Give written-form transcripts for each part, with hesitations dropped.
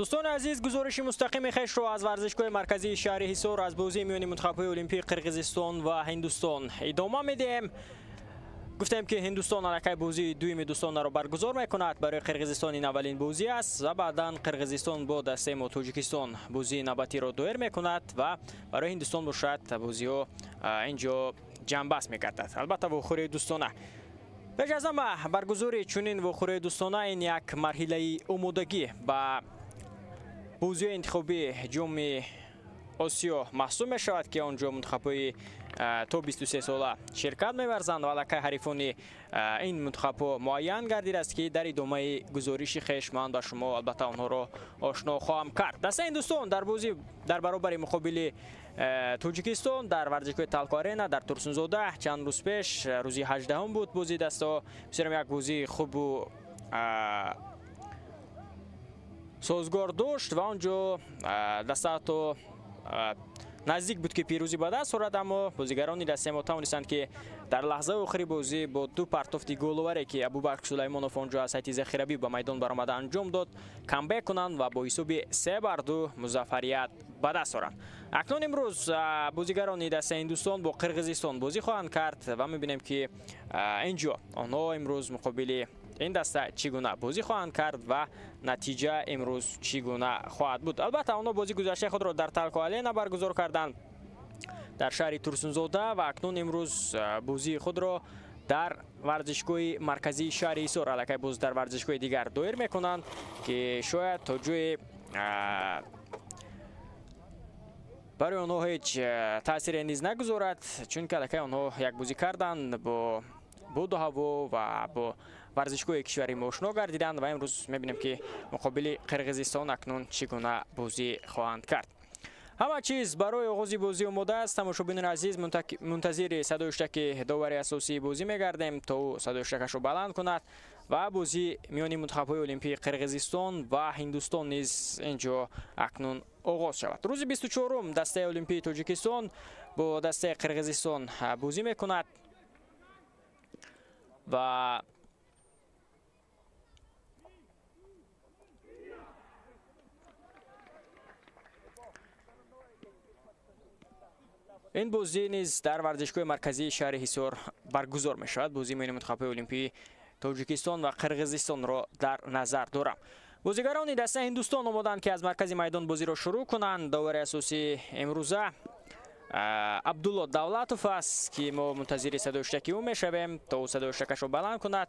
Дӯстони азиз, гузориши мустақими хешро аз варзишгоҳи марказии шаҳри Ҳисор аз бозии миёни мунтахабҳои олимпии Қирғизистон ва Ҳиндустон идома медиҳем. Гуфтем, ки Ҳиндустон аллакай бозии дуюми дӯстонаро баргузор мекунад. Барои Қирғизистон ин аввалин бозӣ аст ва баъдан Қирғизистон бо дастаи мо Тоҷикистон бозии навбатиро доир мекунад ва барои Ҳиндустон бошад бозиҳо инҷо ҷамъбаст мегардад. Албатта, вохӯрии дӯстона. Пеш аз ҳама, баргузории чунин вохӯрии дӯстона ин як марҳилаи омодагӣ ба бозиҳои интихобии ҷоми Осиё маҳсуб мешавад, ки он ҷо мунтахабҳои то 23 сола ширкат меварзанд ва аллакай ҳарифони ин мунтахабҳо муайян гардидааст, ки дар идомаи гузориши хеш ман ба шумо албатта онҳоро ошно хоҳам кард. Дастаи Ҳиндустон дар бозӣ дар баробари муқобили Тоҷикистон дар варзишгоҳи Талко Арена дар Турсунзода чанд рӯз пеш, рӯзи 18 буд бозии дастаҳо. Бисёрам як бозии хубу созгор дошт ва он ҷо даста ҳатто наздик буд, ки пирӯзӣ ба даст орад, аммо бозигарони дастаи мо тавонистанд, ки дар лаҳзаи охири бозӣ бо ду партофти головаре, ки Абубакр Сулаймонов он ҷо аз ҳайати захиравӣ ба майдон баромада анҷом дод, камбек кунанд ва бо ҳисоби 3-2 музаффарият ба даст оранд. Акнун имрӯз бозигарони дастаи Ҳиндустон бо Қирғизистон бозӣ хоҳанд кард ва мебинем, ки ин ҷо онҳо имрӯз муқобили ин даста чӣ гуна бозӣ хоҳанд кард ва натиҷа имрӯз чӣ гуна хоҳад буд. Албатта, онҳо бозии гузаштаи худро дар Талко Арена баргузор карданд дар шаҳри Турсунзода ва акнун имрӯз бозии худро дар варзишгоҳи марказии шаҳри Ҳисор, аллакай боз дар варзишгоҳи дигар доир мекунанд, ки шояд то ҷое барои онҳо ҳеҷ таъсире низ нагузорад, чунки аллакай онҳо як бозӣ карданд бо боду ҳаво ва бо варзишгоҳи кишвари мо ошно гардиданд ва имрӯз мебинем, ки муқобили Қирғизистон акнун чӣ гуна бозӣ хоҳанд кард. Ҳама чиз барои оғози бозӣ омода аст. Тамошобинони азиз, мунтазири садои ҳуштаки довари асосии бозӣ мегардем, то ӯ садои ҳуштакашро баланд кунад ва бозӣ миёни мунтахабҳои олимпии Қирғизистон ва Ҳиндустон низ ин ҷо акнун оғоз шавад. Рӯзи 24-ум дастаи олимпии Тоҷикистон бо дастаи Қирғизистон бозӣ мекунад ва ин бозӣ низ дар варзишгоҳи марказии шаҳри Ҳисор баргузор мешавад. Бозии миёни мунтахабҳои олимпии Тоҷикистон ва Қирғизистонро дар назар дорам. Бозигарони дастаи Ҳиндустон омоданд, ки аз маркази майдон бозиро шурӯъ кунанд. Довари асосии имрӯза Абдулло Давлатов аст, ки мо мунтазири садои ҳуштаки ӯ мешавем, то ӯ садои ҳуштакашро баланд кунад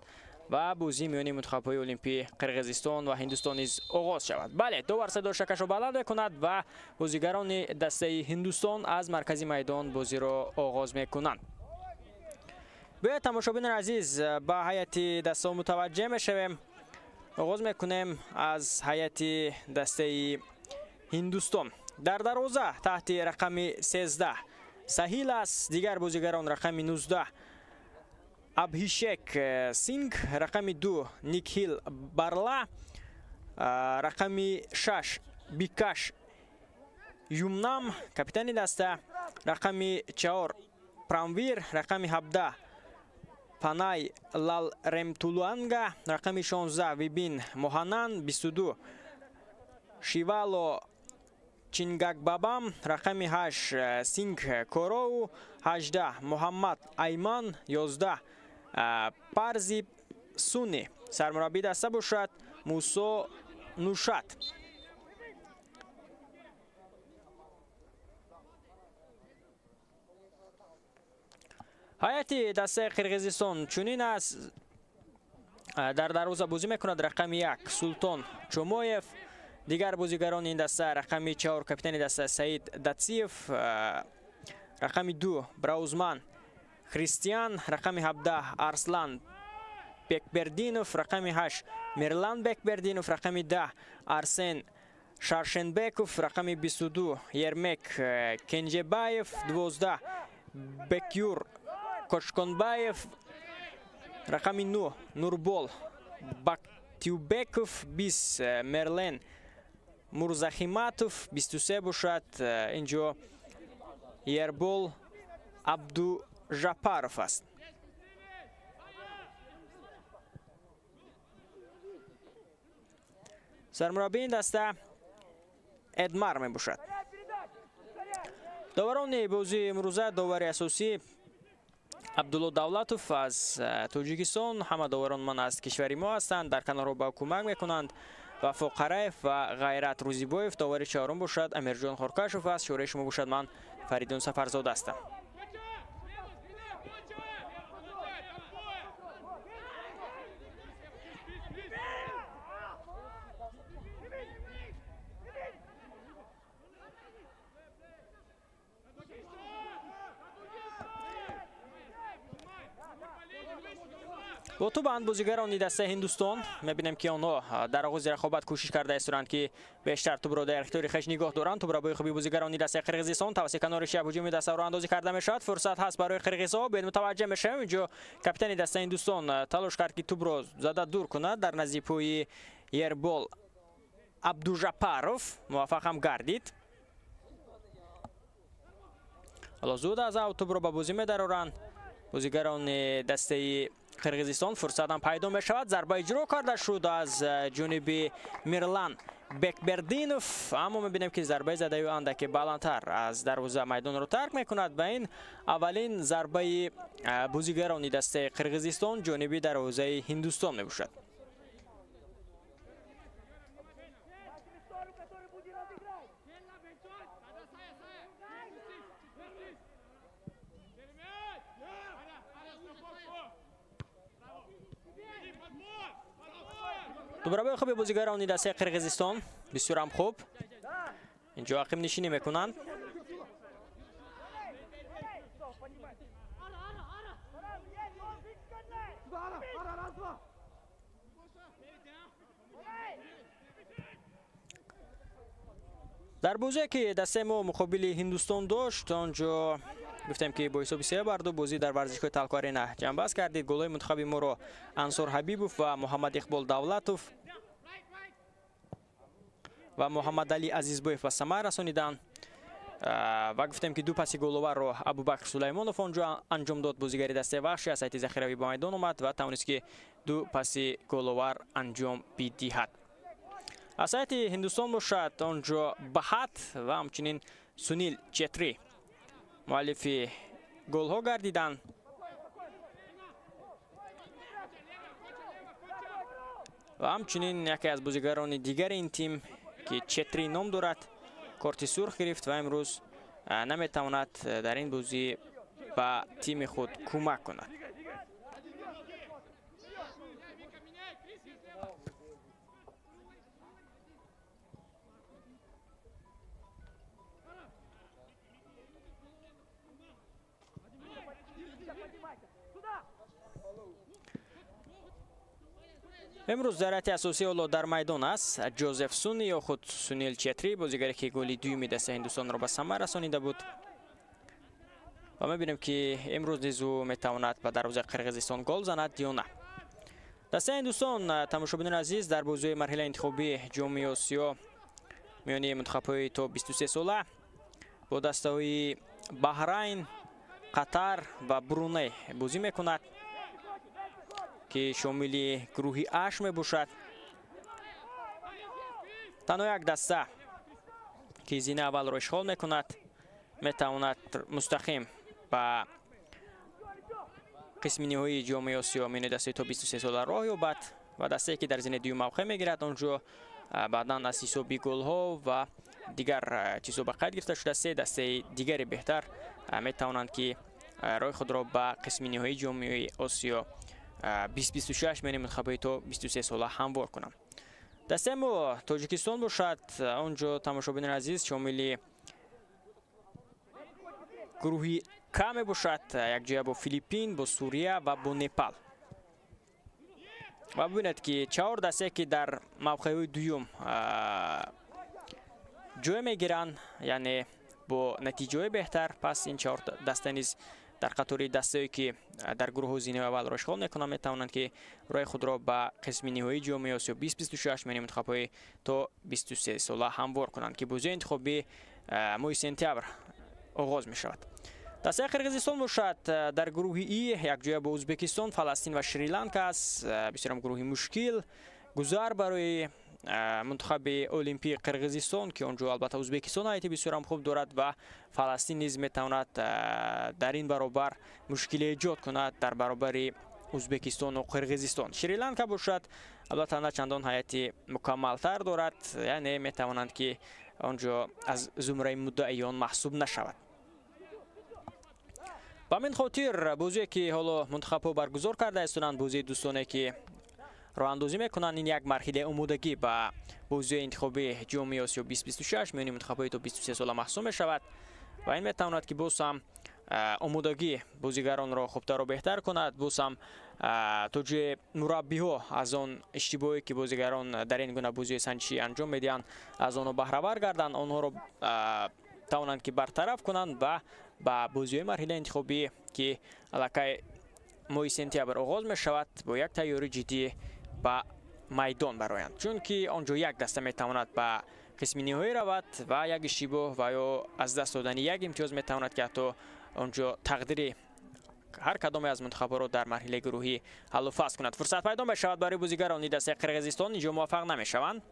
ва бозии миёни мунтахабҳои олимпии Қирғизистон ва Ҳиндустон низ оғоз шавад. Бале, довар садои ҳуштакашро баланд мекунад ва бозигарони дастаи Ҳиндустон аз маркази майдон бозиро оғоз мекунанд. Биёед, тамошобинони азиз, ба ҳайати дастаҳо мутаваҷҷеҳ мешавем. Оғоз мекунем аз ҳайати дастаи Ҳиндустон. Дар дарвоза таҳти рақами 13 Саҳил аст, дигар бозигарон рақами 19 Абҳишек Синг, рақами 2 Никхил Барла, рақами 6 Бикаш Юмнам, капитани даста, рақами 4 Прамвир, рақами 17 Панай Лалремтулуанга, рақами 16 Вибин Моҳанан, 22 Шивало Чингакбабам, рақами 8 Синг Короу, 18 Муҳаммад Айман, 11 Парзиб Суни. Сармураббии даста бошад Мусо Нушат. Ҳайати дастаи Қирғизистон чунин аст. Дар дарвоза бозӣ мекунад рақами 1 Султон Чомоев, дигар бозигарони ин даста рақами 4 капитани даста Саид Датсиев, рақами 2 Браузман Христиан, рақами 17 Арслан Бекбердинов, рақами 8 Мирлан Бекбердинов, рақами 10 Арсен Шаршенбеков, рақами 22 Ермек Кенжебаев, 12 Бекюр Кошконбаев, рақами 9 Нурбол Бактюбеков, 20 Мерлен Мурзахиматов, 23 бошад инҷо Ербол Абдужапаров аст. Сармураббии ин даста Эдмар мебошад. Доварони бозии имрӯза довари асосӣ Абдулло Давлатов аз Тоҷикистон, ҳама доварон ман аз кишвари мо ҳастанд, дар канорҳо ба кӯмак мекунанд. Вафо Қараев ва Ғайрат Рӯзибоев. Довари чаҳорум бошад Амирҷон Хоркашов аст. Шӯраи шумо бошад ман Фаридун Сафарзода ҳастам. Бо тубанд бозигарони дастаи Ҳиндустон мебинем, ки онҳо дар оғози рақобат кӯшиш карда исторанд, ки бештар тубро дар ихтиёри хеш нигоҳ доранд. Тубрабои хуби бозигарони дастаи Қирғизистон тавассути канори чап ҳуҷуми дастаро андозӣ карда мешавад. Фурсат ҳаст барои қирғизҳо. Бед мутаваҷҷеҳ мешавем, инҷо капитани дастаи Ҳиндустон талош кард, ки тубро зада дур кунад дар назди пои Ербол Абдужапаров, муваффақ ҳам гардид. Ҳоло зуд аз ав тубро ба бозӣ медароранд бозигарони дастаи Қирғизистон. Фурсат ҳам пайдо мешавад. Зарба иҷро карда шуд аз ҷониби Мирлан Бекбердинов, аммо мебинем, ки зарбаи задаи ӯ андаке баландтар аз дарвоза майдонро тарк мекунад ва ин аввалин зарбаи бозигарони дастаи Қирғизистон ҷониби дарвозаи Ҳиндустон мебошад. Дубарабои хуби бозигарони дастаи Қирғизистон бисёрам хуб инҷо ақибнишинӣ мекунанд. Дар бозие, ки дастаи мо муқобили Ҳиндустон дошт, онҷо гуфтем, ки бо ҳисоби 3-2 бозӣ дар варзишгоҳи Талко Арена ҷамъбаст кардид. Голҳои мунтахаби моро Ансор Ҳабибов ва Муҳаммад Иқбол Давлатов ва Муҳаммадалӣ Азизбоев ба самар расониданд ва гуфтем, ки ду паси головарро Абубакр Сулаймонов онҷо анҷом дод. Бозигари дастаи Вахши аз ҳайати захиравӣ ба майдон омад ва тавонист, ки ду паси головар анҷом бидиҳад. Аз ҳайати Ҳиндустон бошад онҷо Баҳат ва ҳамчунин Сунил Четри муаллифи голҳо гардиданд. Ва ҳамчунин яке аз бозигарони дигари ин тим, ки Четри ном дорад, корти сурх гирифт ва имрӯз наметавонад дар ин бозӣ ба тими худ кӯмак кунад. Имрӯз дар ҳайати асосӣ ҳоло дар майдон аст Ҷозеф Суни ё худ Сунил Четри, бозигаре, ки голи дуюми дастаи Ҳиндустонро ба самар расонида буд ва мебинем, ки имрӯз низ ӯ метавонад ба дарвозаи Қирғизистон гол занад ё на. Дастаи Ҳиндустон, тамошобинони азиз, дар бозиҳои марҳилаи интихобии Ҷоми Осиё миёни мунтахабҳои то 23 сола бо дастаҳои Баҳрайн, Қатар ва Бруней бозӣ мекунад, ки шомили гурӯҳи Аш мебошад. Танҳо як даста, ки зина аввалро ишғол мекунад, метавонад мустақим ба қисми ниҳоии Ҷоми Осиё миёни дастаи то 23 сола роҳ ёбад ва дастае, ки дар зинаи дуюм мавқеъ мегирад, онҷо баъдан аз ҳисоби голҳо ва дигар чизҳо ба қайд гирифта шуда, се дастаи дигари беҳтар метавонанд, ки роҳи худро ба қисми ниҳоии Ҷоми Осиё 2026 миёни мунтахабҳои то 23 сола ҳамвор кунанд. Дастаи мо Тоҷикистон бошад, онҷо, тамошобинони азиз, шомили гурӯҳи К мебошад, якҷоя бо Филиппин, бо Сурия ва бо Непал. Ва бибинед, ки чаҳор дастае, ки дар мавқеъҳои дуюм ҷой мегиранд, яъне бо натиҷаҳои беҳтар, пас ин чаҳор даста низ дар қатори дастае, ки дар гурӯҳҳо зинаи аввалро ишғол мекунанд, метавонанд, ки роҳи худро ба қисми ниҳоии Ҷоми Осиё 2026 миёни мунтахабҳои то 23 сола ҳамвор кунанд, ки бозиҳои интихобӣ моҳи сентябр оғоз мешавад. Дастаи Қирғизистон бошад дар гурӯҳи И якҷоя бо Ӯзбекистон, Фаластин ва Шри-Ланка аст. Бисёрам гурӯҳи мушкил гузар барои мунтахаби олимпии Қирғизистон, ки он ҷо албатта Ӯзбекистон ҳайати бисёрам хуб дорад ва Фаластин низ метавонад дар ин баробар мушкиле эҷод кунад дар баробари Ӯзбекистону Қирғизистон. Шри-Ланка бошад, албатта на чандон ҳайати мукаммалтар дорад, яъне метавонанд ки он ҷо аз зумраи муддаиён маҳсуб нашавад. Ба ҳамин хотир бозие ки ҳоло мунтахабҳо баргузор карда истоданд, бозии дӯстоне ки роҳандозӣ мекунанд, ин як марҳилаи омодагӣ ба бозии интихобии Ҷоми Осиё 2026 миёни мунтахабҳои то 23 сола маҳсуб мешавад ва ин метавонад ки боз ҳам омодагӣ бозигаронро хубтару беҳтар кунад, боз ҳам то ҷои мураббиҳо аз он иштибоҳе ки бозигарон дар ин гуна бозиҳои санҷишӣ анҷом медиҳанд, аз онҳо баҳравар гарданд, онҳоро тавонанд ки бартараф кунанд ва ба бозиҳои марҳилаи интихобӣ ки аллакай моҳи сентябр оғоз мешавад, бо як тайёрии ҷиддӣ ба майдон бароянд, чунки он ҷо як даста метавонад ба қисми ниҳоӣ равад ва як иштибоҳ ва ё аз даст додани як имтиёз метавонад ки ҳатто он ҷо тақдири ҳар кадоме аз мунтахабҳоро дар марҳилаи гурӯҳӣ ҳаллу фасл кунад. Фурсат пайдо мешавад барои бозигарони дастаи Қирғизистон, инҷо муваффақ намешаванд.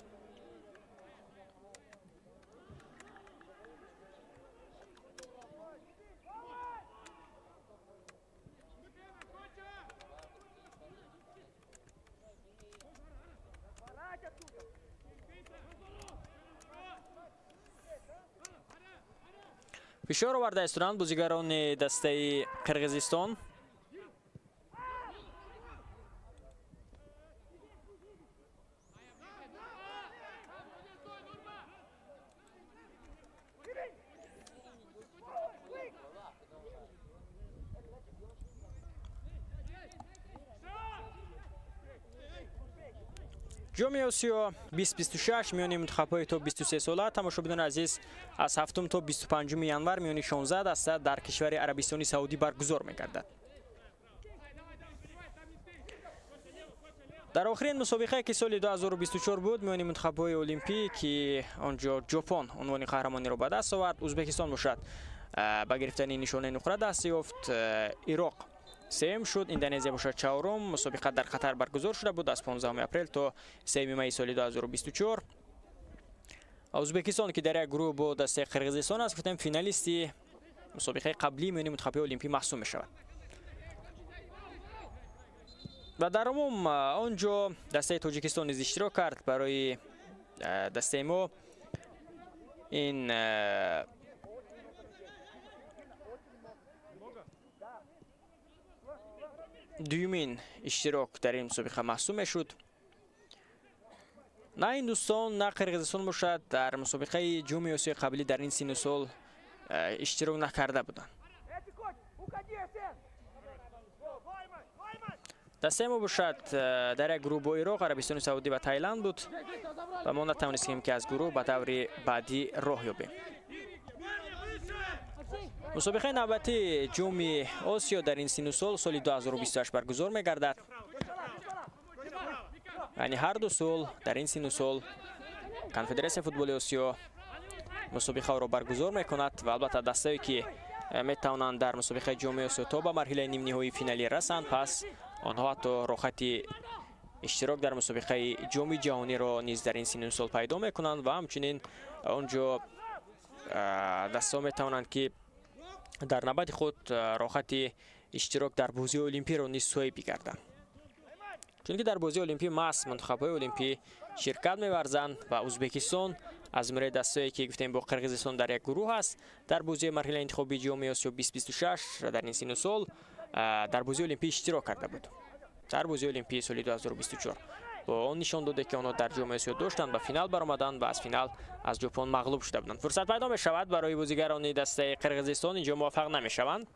Фишор оварда истоданд бозигарони дастаи Қирғизистон. Ҷоми Осиё 2026 миёни мунтахабҳои то 23 сола, тамошобинони азиз, аз 7 то 25 январ миёни 16 даста дар кишвари Арабистони Саудӣ баргузор мегардад. Дар охирин мусобиқае ки соли 2024 буд миёни мунтахабҳои олимпӣ, ки он ҷо Ҷопон унвони қаҳрамониро ба даст овард, Ӯзбекистон бошад ба гирифтани нишонаи нуқра даст ёфт, Ироқ сеюм шуд, Индонезия бошад чаҳорум. Мусобиқа дар Қатар баргузор шуда буд аз 15 апрел то 3 майи соли 2024. Ӯзбекистон ки дар як гурӯҳ бо дастаи Қирғизистон аст, гуфтем финалисти мусобиқаи қаблии миёни мунтахабҳои олимпӣ маҳсуб мешавад. Ва дар умум он ҷо дастаи Тоҷикистон низ иштирок кард. Барои дастаи мо ин дуюмин иштирок дар ин мусобиқа маҳсуб мешуд. На Ҳиндустон, на Қирғизистон бошад дар мусобиқаи Ҷоми Осиёи қаблӣ дар ин синну сол иштирок накарда буданд. Дастаи мо бошад дар як гурӯҳ бо Ироқ, Арабистони Саудӣ ва Таиланд буд ва мо натавонистем ки аз гурӯҳ ба даври баъдӣ роҳ ёбем. Мусобиқаи навбатии Ҷоми Осиё дар ин синну сол соли 2028 баргузор мегардад. Яъне ҳар ду сол дар ин синну сол Конфедератсияи футболи Осиё мусобиқаро баргузор мекунад ва албатта дастае ки метавонанд дар мусобиқаи Ҷоми Осиё то ба марҳилаи нимниҳоии финалӣ расанд, пас онҳо ҳатто роҳхати иштирок дар мусобиқаи Ҷоми ҷаҳониро низ дар ин синну сол пайдо мекунанд ва ҳамчунин он ҷо дастаҳо метавонанд ки дар навбати худ роҳхати иштирок дар бозии олимпиро низ соҳиб бигарданд. Чунки дар бозии олимпӣ маҳз мунтахабҳои олимпӣ ширкат меварзанд ва Ӯзбекистон аз зумраи дастае ки гуфтем бо Қирғизистон дар як гурӯҳ аст, дар бозии марҳилаи интихобии Ҷоми Осиё 2026 дар ин синну сол дар бозии олимпӣ иштирок карда буд. Дар бозии олимпии соли 2024 бо он нишон доде ки онҳо дар Ҷоми Осиё доштанд, ба финал баромаданд ва аз финал аз Ҷопон мағлуб шуда буданд. Фурсат пайдо мешавад барои бозигарони дастаи Қирғизистон, инҷо муваффақ намешаванд.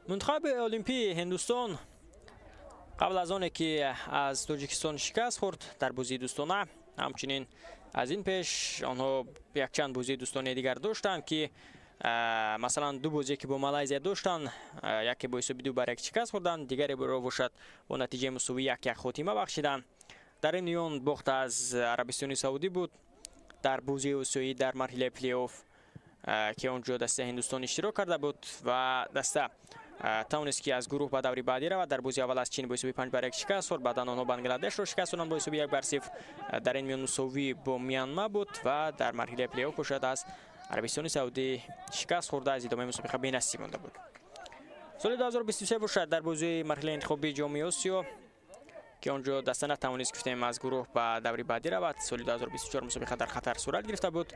Мунтахаби олимпии Ҳиндустон қабл аз оне ки аз Тоҷикистон шикаст хӯрд дар бозии дӯстона, ҳамчунин аз ин пеш онҳо якчанд бозии дӯстонаи дигар доштанд ки Масалан, ду бозие ки бо Малайзия доштанд, яке бо ҳисоби 2-1 шикаст хӯрданд, дигаре бошад бо натиҷаи мусовӣ 1-1 хотима бахшиданд. Дар ин миён бохт аз Арабистони Саудӣ буд дар бозии осиёӣ дар марҳилаи плей-офф, ки он ҷо дастаи Ҳиндустон иштирок карда буд ва даста тавонист, ки аз гурӯҳ ба даври баъдӣ равад. Дар бозии аввал аз Чин бо ҳисоби 5-1 шикаст хӯрд, баъдан онҳо Бангладешро шикаст доданд бо ҳисоби 1-0. Дар ин миён мусовӣ бо Мянма буд ва дар марҳилаи плей-офф бошад аз Арабистони Саудӣ шикаст хӯрда, аз идомаи мусобиқа бенасиб монда буд. Соли 2023 бошад дар бозии марҳилаи интихобии Ҷоми Осиё, ки он ҷо даста натавонист, гуфтем, аз гурӯҳ ба даври баъдӣ равад. Соли 2024 мусобиқа дар Қатар сурат гирифта буд.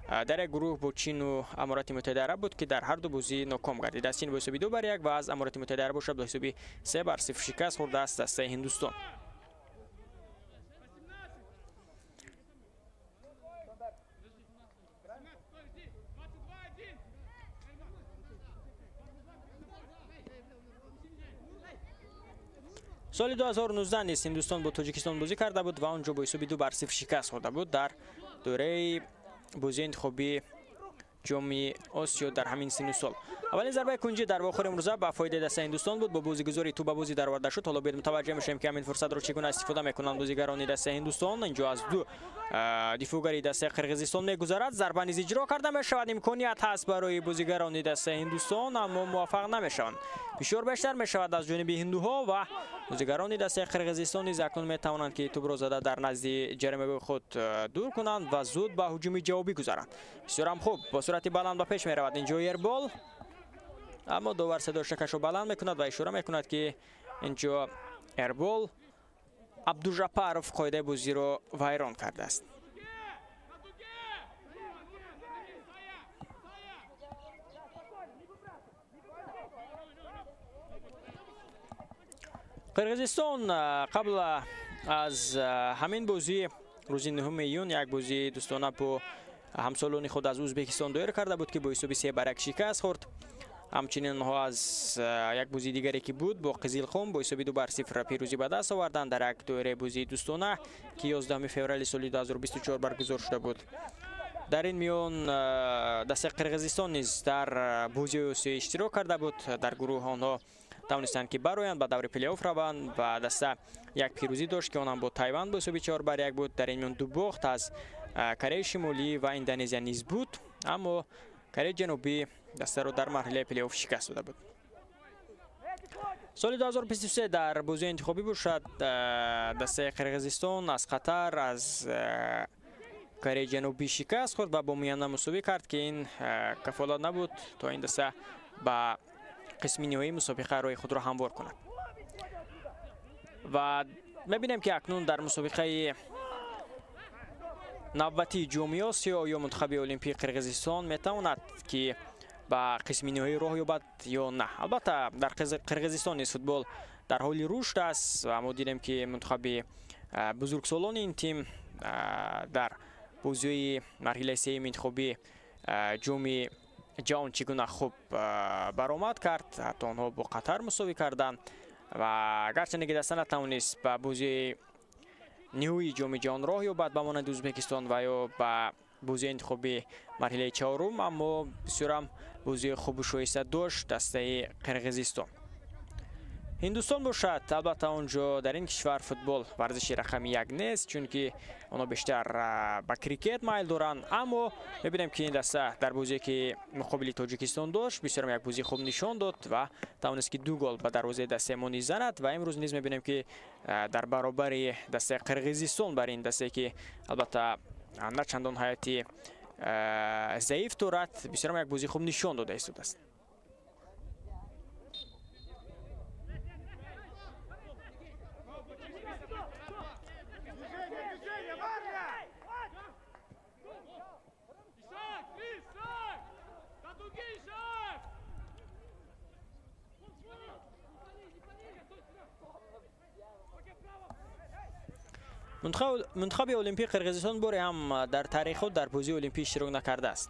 Дар як гурӯҳ бо Чину Аморати Муттаҳидаи Араб буд, ки дар ҳар ду бозӣ ноком гардид. Аз Чин бо ҳисоби 2-1 ва аз Аморати Муттаҳидаи Араб бошад бо ҳисоби 3-0 шикаст хӯрдааст дастаи Ҳиндустон. Соли 2019 низ Ҳиндустон бо Тоҷикистон бозӣ карда буд ва он ҷо бо ҳисоби 2-0 шикаст хӯрда буд дар доираи бозии интихобии Ҷоми Осиё дар ҳамин синну сол. Аввалин зарбаи кунҷӣ дар вохӯри имрӯза ба фоидаи дастаи Ҳиндустон буд. Бо бозигузори тӯб ба бозӣ дароварда шуд. Ҳоло биёед мутаваҷҷеҳ мешавем, ки ҳамин фурсатро чӣ гуна истифода мекунанд бозигарони дастаи Ҳиндустон. Инҷо аз ду дифоъгари дастаи Қирғизистон мегузарад. Зарба низ иҷро карда мешавад. Имконият ҳаст барои бозигарони дастаи Ҳиндустон, аммо муваффақ намешаванд. Фишор бештар мешавад аз ҷониби ҳиндуҳо ва бозигарони дастаи Қирғизистон низ акнун метавонанд, ки тӯбро зада дар назди ҷаримагоҳи худ дур кунанд ва зуд ба ҳуҷуми ҷавобӣ гузаранд. Бисёрам хуб, бо суръати баланд ба пеш меравад инҷо Ербол, аммо довар садои шакашро баланд мекунад ва ишора мекунад, ки инҷо Ербол Абдужапаров қоидаи бозиро вайрон кардааст. Қирғизистон қабл аз ҳамин бозӣ рӯзи 9 июн як бозии дӯстона бо ҳамсолони худ аз Ӯзбекистон доир карда буд, ки бо ҳисоби 3-1 шикаст хӯрд. Ҳамчунин онҳо аз як бозии дигаре, ки буд бо Қизилқум, бо ҳисоби 2-0 пирӯзӣ ба даст оварданд дар як доираи бозии дӯстона, ки 11 феврали соли 2024 баргузор шуда буд. Дар ин миён дастаи Қирғизистон низ дар бозиҳои осиёӣ иштирок карда буд. Дар гурӯҳ онҳо тавонистанд, ки бароянд, ба даври плей-офф раванд ва даста як пирӯзӣ дошт, ки он ҳам бо Тайван бо ҳисоби 4-1 буд. Дар ин миён ду бохт аз Кореяи Шимолӣ ва Индонезия низ буд, аммо Кореяи Ҷанубӣ дастаро дар марҳилаи плей-офф шикаст дода буд. Соли 2023 дар бозии интихобӣ бошад дастаи Қирғизистон аз Қатар, аз Кореяи Ҷанубӣ шикаст хӯрд ва бо Мянма мусовӣ кард, ки ин кафолат набуд то ин даста ба қисми ниҳоии мусобиқа роҳи худро ҳамвор кунад. Ва мебинем, ки акнун дар мусобиқаи навбатии Ҷоми Осиё оё мунтахаби Олимпии Қирғизистон метавонад, ки ба қисми ниҳоӣ роҳ ёбад ё на. Албатта, дар Қирғизистон низ футбол дар ҳоли рушд аст ва мо дидем, ки мунтахаби бузургсолони ин тим дар бозиҳои марҳилаи сеюми интихобии Ҷоми Ҷаҳон чӣ гуна хуб баромад кард. Ҳатто онҳо бо Қатар мусовӣ карданд ва гарчанде ки даста натавонист ба бозии ниҳоии Ҷоми Ҷаҳон роҳ ёбад ба монанди Ӯзбекистон ва ё ба бозии интихобии марҳилаи чаҳорум, аммо бисёрам бозии хубу шоиста дошт дастаи Қирғизистон. Ҳиндустон бошад, албатта, он ҷо дар ин кишвар футбол варзиши рақами як нест, чунки онҳо бештар ба крикет майл доранд, аммо мебинем, ки ин даста дар бозие, ки муқобили Тоҷикистон дошт, бисёрам як бозии хуб нишон дод ва тавонист, ки ду гол ба дарвозаи дастаи мо низ занад. Ва имрӯз низ мебинем, ки дар баробари дастаи Қирғизистон, бар ин дастае, ки албатта на чандон ҳайати заиф дорад, бисёрам як бозии хуб нишон дода истодааст. Мунтахаби Олимпии Қирғизистон боре ҳам дар таърихи худ дар бозии олимпӣ иштирок накардааст.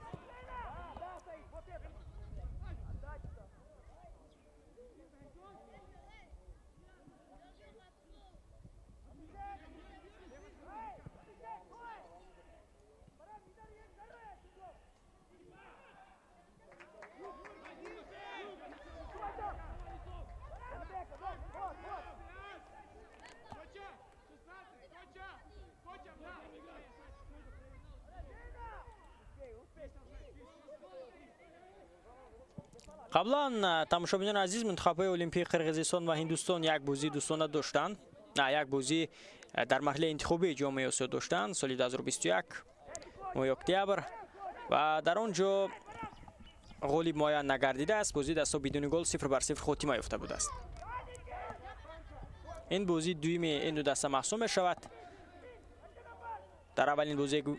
Қаблан тамошобинони азиз, мунтахабҳои олимпии Қирғизистон ва Ҳиндустон як бозии дӯстона доштанд, як бозӣ дар марҳилаи интихобии ҷомеаи Осиё доштанд соли 2021 моҳи октябр ва дар он ҷо ғолиб муайян нагардидааст. Бозии дастҳо бидуни гол 0-0 хотима ёфта будааст. Ин бозии дуюми ин ду даста маҳсуб мешавад. Дар аввалин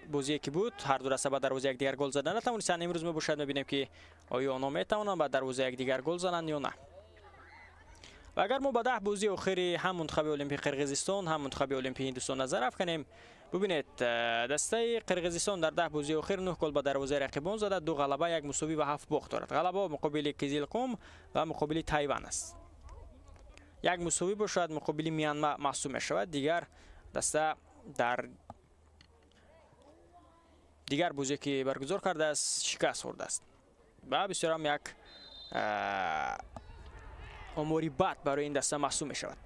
бозие ки буд, ҳар ду даста ба дарвозаи якдигар гол зада натавонистанд. Имрӯз мебошад, мебинем ки оё онҳо метавонанд ба дарвозаи якдигар гол зананд ё на. Ва агар мо ба 10 бозии охири ҳам мунтахаби олимпии Қирғизистон, ҳам мунтахаби олимпии Ҳиндустон назар афканем, бубинед, дастаи Қирғизистон дар 10 бозии охир 9 гол ба дарвозаи рақибон зада, 2 ғалаба, 1 мусовӣ ва 7 бохт дорад. Ғалаба муқобили Кизилқум ва муқобили Тайван аст. 1 мусовӣ бошад муқобили Мянма маҳсуб мешавад. Дигар даста дар дигар бозие ки баргузор кардааст, шикаст хӯрдааст ва бисёрам як омори бад барои ин даста маҳсуб мешавад.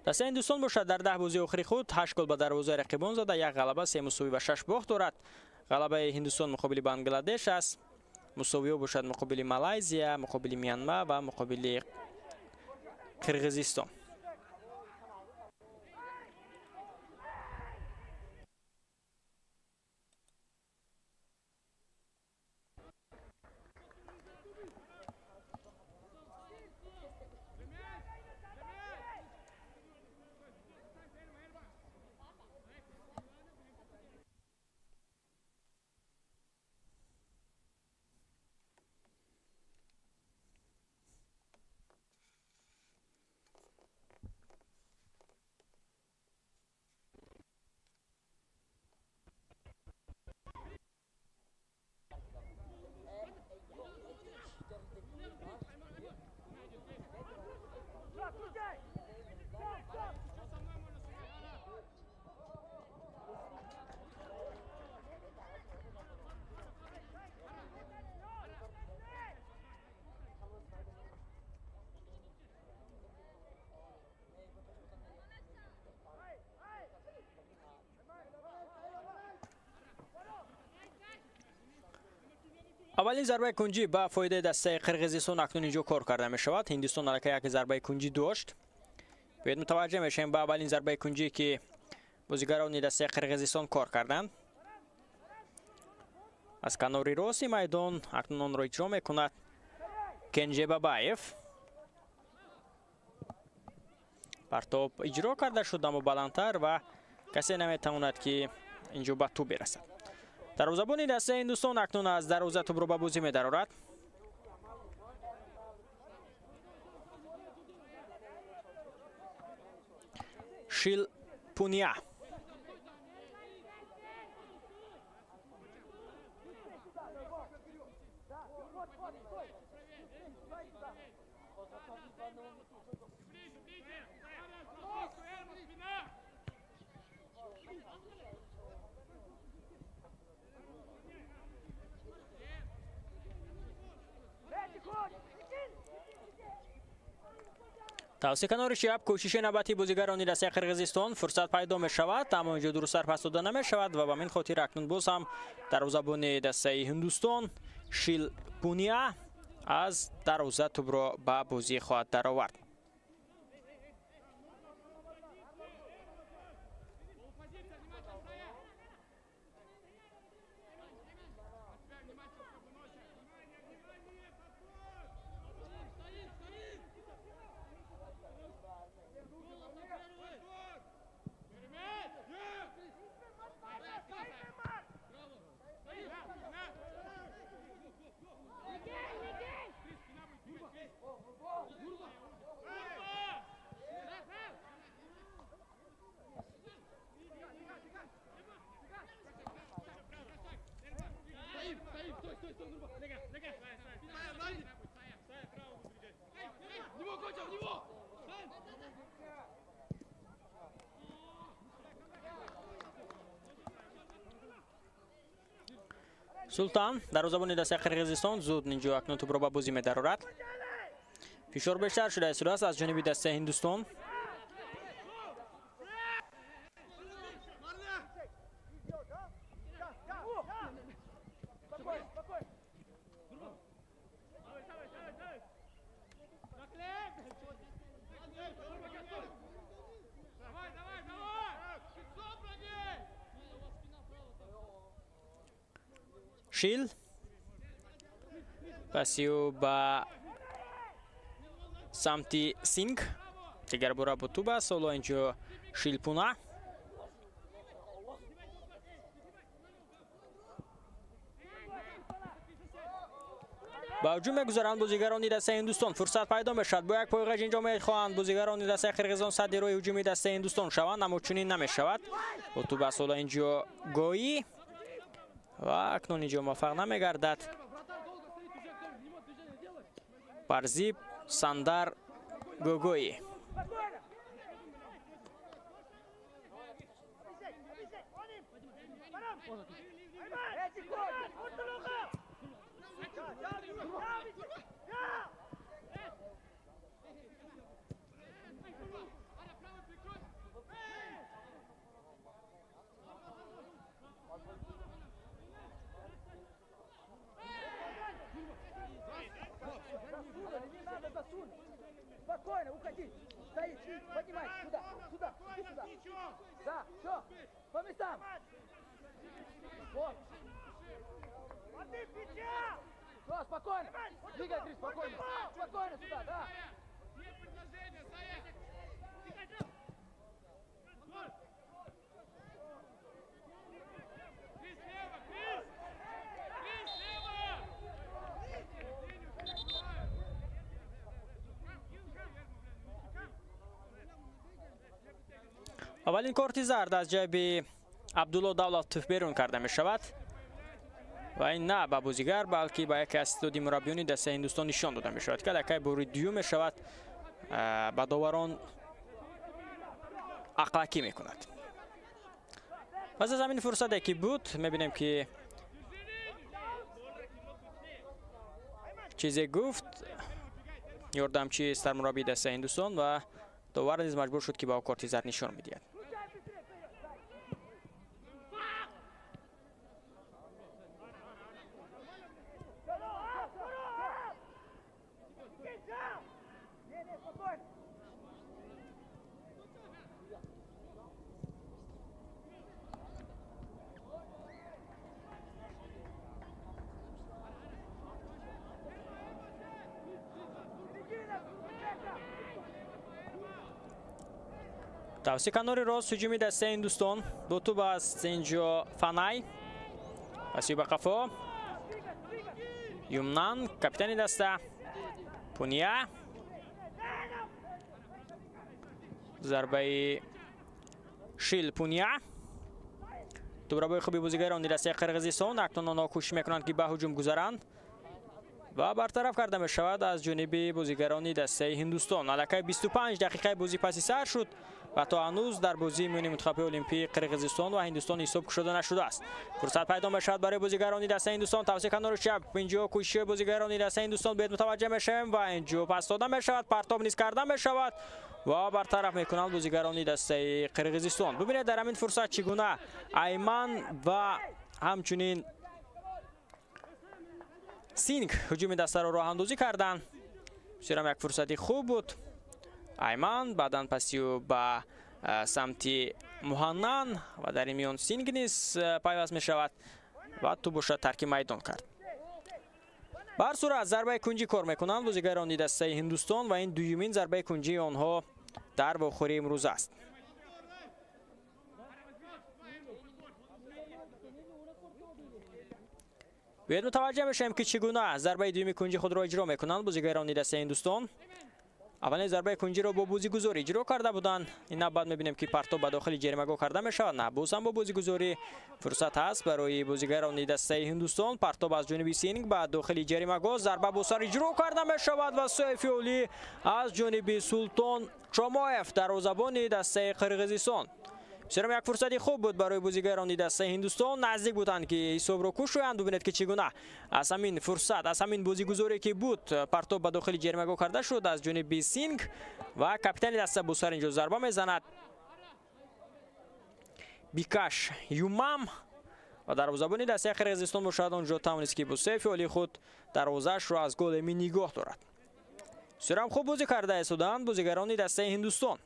Дастаи Ҳиндустон бошад дар 10 бозии охири худ 8 гол ба дарвозаи рақибон зада, 1 ғалаба, 3 мусовӣ ва 6 бохт дорад. Ғалабаи Ҳиндустон муқобили Бангладеш аст, мусовиҳо бошад муқобили Малайзия, муқобили Мянма ва муқобили Қирғизистон. Аввалин зарбаи кунҷӣ ба фоидаи дастаи Қирғизистон акнун инҷо кор карда мешавад. Ҳиндустон аллакай як зарбаи кунҷӣ дошт. Биёед мутаваҷҷеҳ мешавем ба аввалин зарбаи кунҷӣ ки бозигарони дастаи Қирғизистон кор карданд. Аз канори рости майдон акнун онро иҷро мекунад Кенҷебабаев. Партоб иҷро карда шуд, аммо баландтар ва касе наметавонад ки инҷо ба тӯб бирасад. Дарвозабони дастаи Ҳиндустон акнун аз дарвоза тӯбро ба бозӣ медарорад. Шил Пуния. Тавсия канори чап кӯшиши навбати бозигарони дастаи Қирғизистон фурсат пайдо мешавад, аммо инҷо дурусттар пас дода намешавад ва ба ҳамин хотир акнун боз ҳам дарвозабони дастаи Ҳиндустон Шил Пуния аз дарвоза тӯбро ба бозӣ хоҳад даровард. Султан дарвозабони дастаи Қирғизистон зуд инҷо акнун тӯбро ба бозӣ медарорад. Фишор бештар шуда истодааст аз ҷониби дастаи Ҳиндустон. Шил паси ӯ ба самти Синг, дигар бора бо тӯб аст. Ҳоло инҷо Шилпуна. Ба ҳуҷум мегузаранд бозигарони дастаи Ҳиндустон. Фурсат пайдо мешавад. Бо як пойғаҷ инҷо мехоҳанд бозигарони дастаи Қирғизистон садди роҳи ҳуҷуми дастаи Ҳиндустон шаванд, аммо чунин намешавад. Бо тӯб аст ҳоло инҷо Гоӣ ва акнун инҷо муваффақ намегардад. Барзиб Сандар Гогоӣ. Спокойно, уходи. Стоит, поднимай, сюда, сюда, иди сюда. Да, все, по местам. Вот. Все, спокойно. Двигай, Крис, спокойно. Спокойно сюда, да. Аввалин корти зард аз ҷайби Абдулло Давлатов берун карда мешавад ва ин на ба бозигар, балки ба яке аз истеъдоди мураббиёни дастаи Ҳиндустон нишон дода мешавад, ки аллакай бори дуюм мешавад ба доварон ақлакӣ мекунад. Пас аз ҳамин фурсате ки буд, мебинем ки чизе гуфт ёрдамчии сармураббии дастаи Ҳиндустон ва довар низ маҷбур шуд, ки ба ӯ корти зард нишон медиҳад. Тавси канори рост ҳуҷуми дастаи Ҳиндустон. Бо тӯб аст инҷо Фанай. Паси ба қафо Юмнан, капитани даста. Пуния. Зарбаи Шил Пуния. Тӯбрабои хуби бозигарони дастаи Қирғизистон. Акнун онҳо кӯшиш мекунанд, ки ба ҳуҷум гузаранд ва бартараф карда мешавад аз ҷониби бозигарони дастаи Ҳиндустон. Аллакай 25 дақиқаи бозӣ паси сар шуд ва то ҳанӯз дар бозии миёни мунтахаби олимпии Қирғизистон ва Ҳиндустон ҳисоб кушода нашудааст. Фурсат пайдо мешавад барои бозигарони дастаи Ҳиндустон. Тавсия канори чап. Инҷо кӯшиши бозигарони дастаи Ҳиндустон беҳ мутаваҷҷеҳ мешавем ва инҷо пас дода мешавад, партоб низ карда мешавад ва бартараф мекунанд бозигарони дастаи Қирғизистон. Бубинед дар ҳамин фурсат чӣ гуна Айман ва ҳамчунин Синг ҳуҷуми дастаро роҳандозӣ карданд. Бисёрам як фурсати хуб буд. Айман баъдан пасиу ба самти Муҳаннан ва дар ин миён Синг низ пайваст мешавад ва тӯб бошад тарки майдон кард. Ба ҳар сурат зарбаи кунҷӣ кор мекунанд бозигарони дастаи Ҳиндустон ва ин дуюмин зарбаи кунҷии онҳо дар вохӯрии имрӯз аст. Биёед мутаваҷҷеҳ мешавем, ки чӣ гуна зарбаи дуюми кунҷи худро иҷро мекунанд бозигарони дастаи Ҳиндустон. Аввалин зарбаи кунҷиро бо бозигузорӣ иҷро карда буданд. Ин навбат мебинем, ки партоб ба дохили ҷаримагоҳ карда мешавад. На, боз ҳам бо бозигузорӣ фурсат ҳаст барои бозигарони дастаи Ҳиндустон. Партоб аз ҷониби Синг ба дохили ҷаримагоҳ, зарба бо сар иҷро карда мешавад ва сӯи феълӣ аз ҷониби Султон Чомоев, дарвозабони дастаи Қирғизистон. Бисёрам як фурсати хуб буд барои бозигарони дастаи Ҳиндустон. Наздик буданд, ки ҳисобро кушоянд. Бубинед, ки чӣ гуна аз ҳамин фурсат, аз ҳамин бозигузоре ки буд, партоб ба дохили ҷаримагоҳ карда шуд аз ҷониби Синг ва капитани даста бо сар инҷо зарба мезанад. Бикаш Юмам ва дарвозабони дастаи Қирғизистон бошад онҷо тавонист, ки бо се феъли худ дарвозаашро аз гол эмин нигоҳ дорад. Бисёрам хуб бозӣ карда истоданд бозигарони дастаи Ҳиндустон.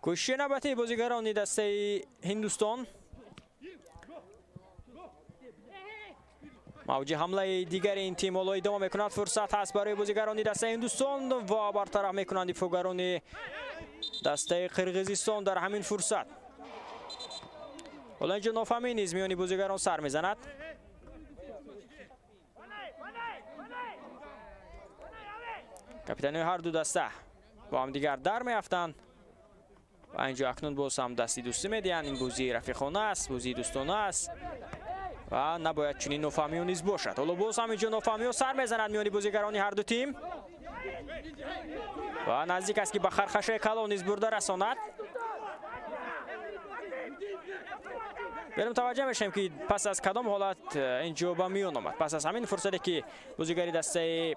Кӯшиши навбатии бозигарони дастаи Ҳиндустон. Мавҷи ҳамлаи дигари ин тим ҳоло идома мекунад. Фурсат ҳаст барои бозигарони дастаи Ҳиндустон ва бартараф мекунанд дифоъгарони дастаи Қирғизистон дар ҳамин фурсат. Ҳоло инҷо нофаҳмӣ низ миёни бозигарон сар мезанад. Капитанои ҳар ду даста бо ҳамдигар дар меафтанд ва инҷо акнун боз ҳам дасти дӯстӣ медиҳанд. Ин бозии рафиқона аст, бозии дӯстона аст ва набояд чунин нофаҳмиҳо низ бошад. Ҳоло боз ҳам инҷо нофаҳмиҳо сар мезанад миёни бозигарони ҳар ду тим ва наздик аст, ки ба хархашаи калон низ бурда расонад. Берем таваҷҷӯҳ мешавем, ки пас аз кадом ҳолат инҷо ба миён омад. Пас аз ҳамин фурсате, ки бозигари дастаи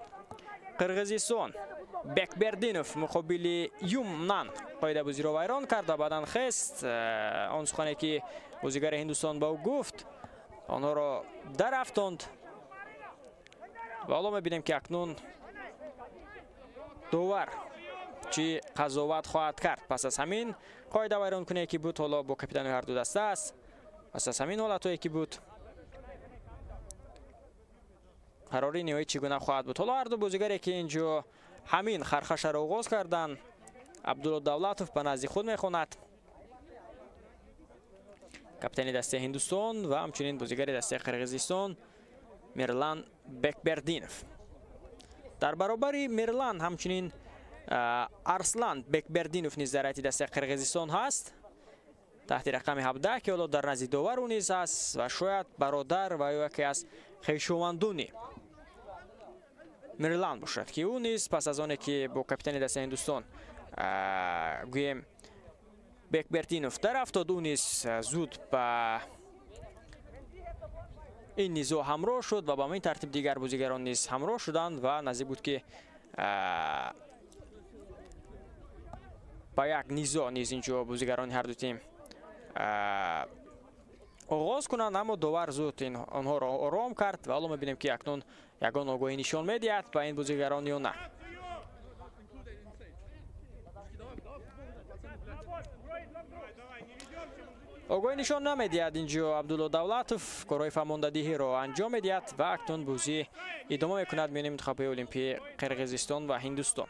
Қирғизистон Бекбердинов муқобили Юмнан қоидабозиро вайрон кард ва баъдан хест, он сухане, ки бозигари Ҳиндустон ба ӯ гуфт, онҳоро дарафтонд. Ва ҳоло мебинем, ки акнун довар чӣ қазоват хоҳад кард. Пас аз ҳамин қоида вайронкуние, ки буд, ҳоло бо капитани ҳар ду даста аст. Пас аз ҳамин ҳолатҳое, ки буд, қарори ниҳоӣ чӣ гуна хоҳад буд. Ҳоло ҳар ду бозигаре, ки инҷо ҳамин хархашаро оғоз карданд, Абдулло Давлатов ба назди худ мехонад, капитани дастаи Ҳиндустон, ва ҳамчунин бозигари дастаи Қирғизистон Мирлан Бекбердинов. Дар баробари Мирлан ҳамчунин Арслан Бекбердинов низ дар ҳайати дастаи Қирғизистон ҳаст таҳти рақами 17, ки ҳоло дар назди довар ӯ низ ҳаст ва шояд бародар ва ё яке аз хешовандони Мирлан бошад, ки ӯ низ пас аз оне, ки бо капитани дастаи Ҳиндустон гӯем Бекбердинов дарафтод, ӯ низ зуд ба ин низоъ ҳамроҳ шуд ва ба ҳамин тартиб дигар бозигарон низ ҳамроҳ шуданд ва наздик буд, ки ба як низоъ низ инҷо бозигарони ҳар ду тим оғоз кунанд, аммо довар зуд онҳоро ором кард ва ҳоло мебинем, ки акнун ягон огоҳӣ нишон медиҳад ба ин бозигарон ё на. Огоҳӣ нишон намедиҳад инҷо Абдулло Давлатов, корҳои фаҳмондадиҳиро анҷом медиҳад ва акнун бозӣ идома мекунад миёни мунтахабҳои олимпии Қирғизистон ва Ҳиндустон.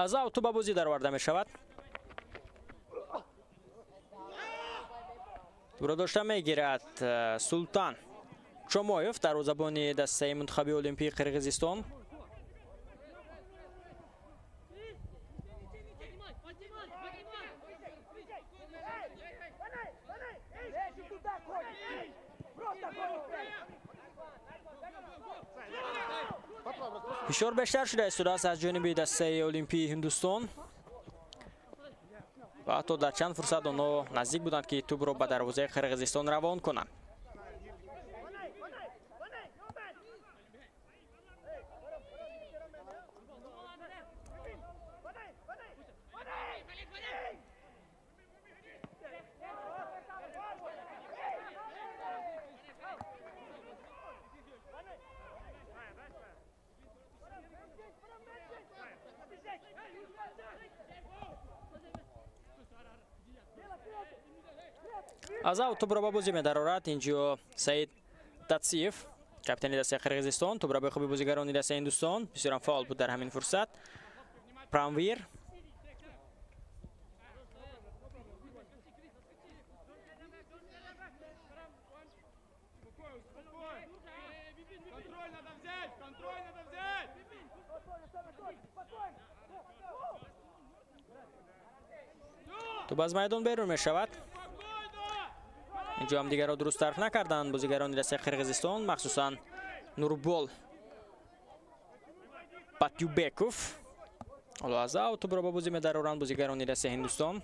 Аз аут ба бозӣ дароварда мешавад. Тӯбро дошта мегирад Султан Чомоев, дарвозабони дастаи мунтахаби олимпии Қирғизистон. Фишор бештар шуда истодааст аз ҷониби дастаи олимпии Ҳиндустон ва ҳатто дар чанд фурсат онҳо наздик буданд, ки тӯбро ба дарвозаи Қирғизистон равон кунанд. Аз аут тӯбро ба бозӣ медарорад инҷо Саид Датсиев, капитани дастаи Қирғизистон. Тӯбро ба хуби бозигарони дастаи Ҳиндустон, бисёрам фаъол буд дар ҳамин фурсат. Прамвир тӯб аз майдон берун мешавад. Инҷо ҳам дигарро дуруст тарф накарданд бозигарони дастаи Қирғизистон, махсусан Нурбол Батюбеков. Ҳоло аз аут тӯбро ба бозӣ медароранд бозигарони дастаи Ҳиндустон.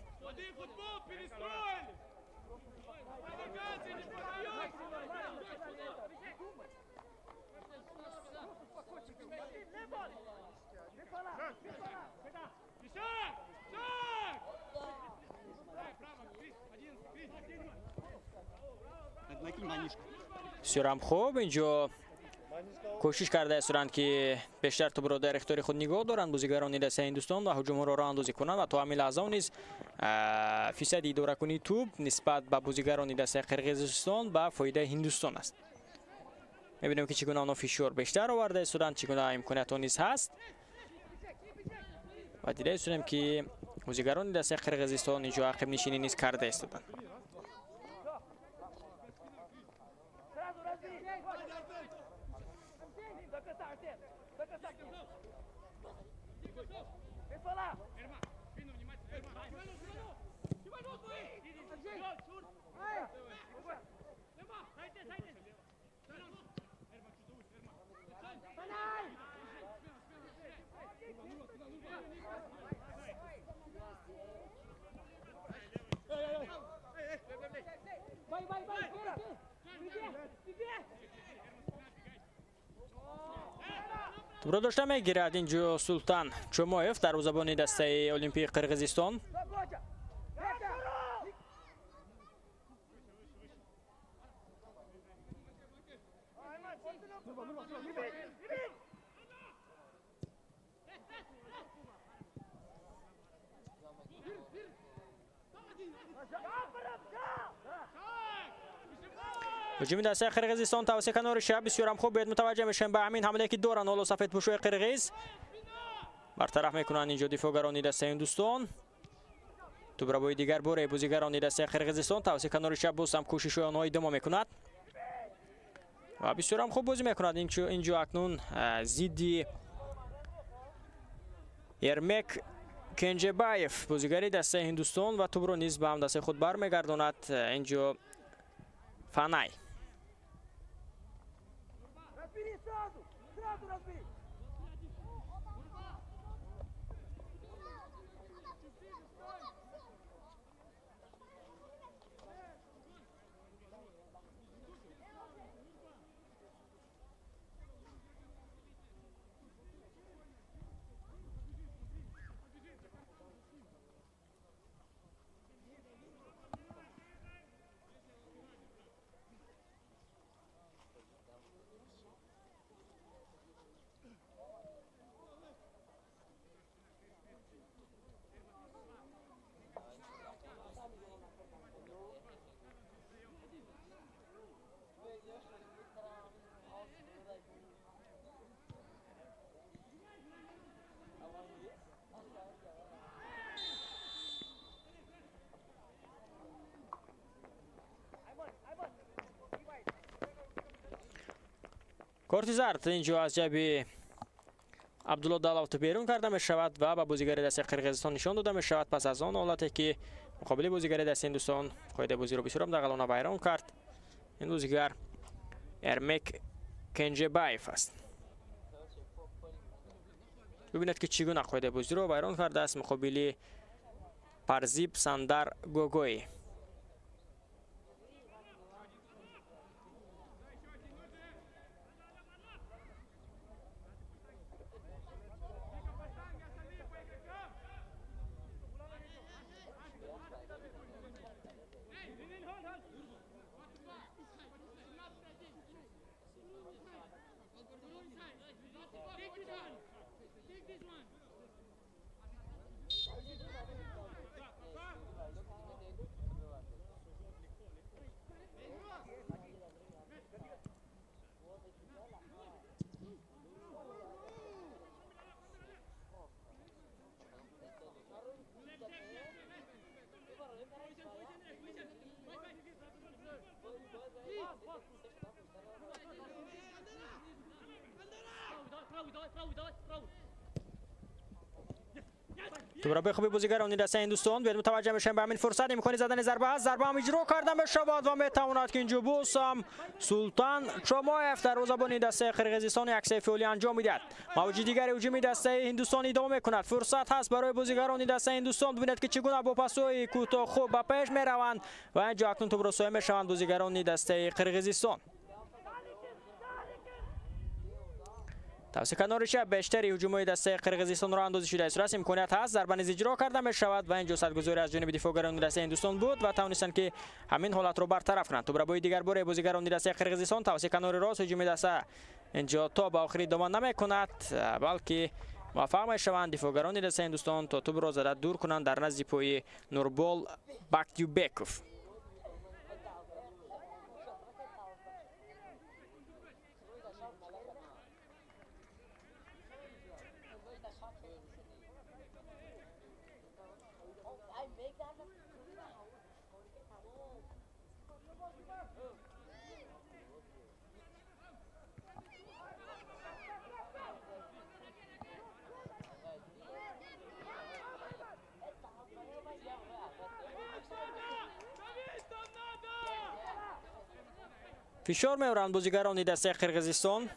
Бисёрам хуб, инҷо кӯшиш карда истоданд, ки бештар тӯбро дар ихтиёри худ нигоҳ доранд бозигарони дастаи Ҳиндустон ва ҳуҷумҳоро роҳандозӣ кунанд ва то ҳамин лаҳза низ фисади идоракунии тӯб нисбат ба бозигарони дастаи Қирғизистон ба фоидаи Ҳиндустон аст. Мебинем, ки чӣ гуна онҳо фишор бештар оварда истоданд, чӣ гуна имкониятҳо низ ҳаст ва дида истодем, ки бозигарони дастаи Қирғизистон инҷо ақибнишинӣ низ карда истоданд. Тӯбро дошта мегирад инҷо Султан Чомоев, дарвозабони дастаи Олимпии Қирғизистон. Ҳуҷуми дастаи Қирғизистон тавассути канори чап бисёрам хуб бед мутаваҷҷеҳ мешавем ба ҳамин ҳамлае, ки доранд ҳоло сафедпӯшои қирғиз. Бартараф мекунанд инҷо дифоъгарони дастаи Ҳиндустон. Тӯбрабои дигар боре бозигарони дастаи Қирғизистон тавассути канори чап боз ҳам кӯшишҳои онҳо идома мекунад ва бисёрам хуб бозӣ мекунад инҷо акнун зидди Ермек Кенҷебаев, бозигари дастаи Ҳиндустон, ва тӯбро низ ба ҳамдастаи худ бармегардонад инҷо Фанай. Корти зард инҷо аз ҷайби Абдулло Далов берун карда мешавад ва ба бозигари дастаи Қирғизистон нишон дода мешавад пас аз он ҳолате, ки муқобили бозигари дастаи Ҳиндустон қоидаи бозиро бисёрам дағалона вайрон кард. Ин бозигар Эрмек Кенҷебаев аст. Бибинед, ки чӣ гуна қоидаи бозиро вайрон кардааст муқобили Парзиб Сандар Гогои. Тӯбрабои хуби бозигарони дастаи Ҳиндустон бед мутаваҷҷеҳ мешавем ба ҳамин фурсат, имкони задани зарба ҳаст, зарба ҳам иҷро карда мешавад ва метавонад, ки инҷо боз ҳам Султан Чомоев, дарвозабони дастаи Қирғизистон, як сейфи анҷом медиҳад. Мавҷи дигари ҳуҷуми дастаи Ҳиндустон идома мекунад. Фурсат ҳаст барои бозигарони дастаи Ҳиндустон. Бибинед, ки чӣ гуна бо пасҳои кӯтоҳ хуб ба пеш мераванд ва инҷо акнун тӯбро соя мешаванд бозигарони дастаи Қирғизистон. Тавассути канори чап бештари ҳуҷумҳои дастаи Қирғизистон роҳандозӣ шуда истодааст. Имконият ҳаст, зарба низ иҷро карда мешавад ва инҷо садгузорӣ аз ҷониби дифоъгарони дастаи Ҳиндустон буд ва тавонистанд ки ҳамин ҳолатро бартараф кунанд. Тӯбрабои дигар боре бозигарони дастаи Қирғизистон тавассути канори рост ҳуҷуми даста инҷо то ба охир идома намекунад, балки муваффақ мешаванд дифоъгарони дастаи Ҳиндустон то тӯбро зада дур кунанд дар назди пои Нурбол Бактюбеков. Фишор меоранд бозигарони дастаи Қирғизистон.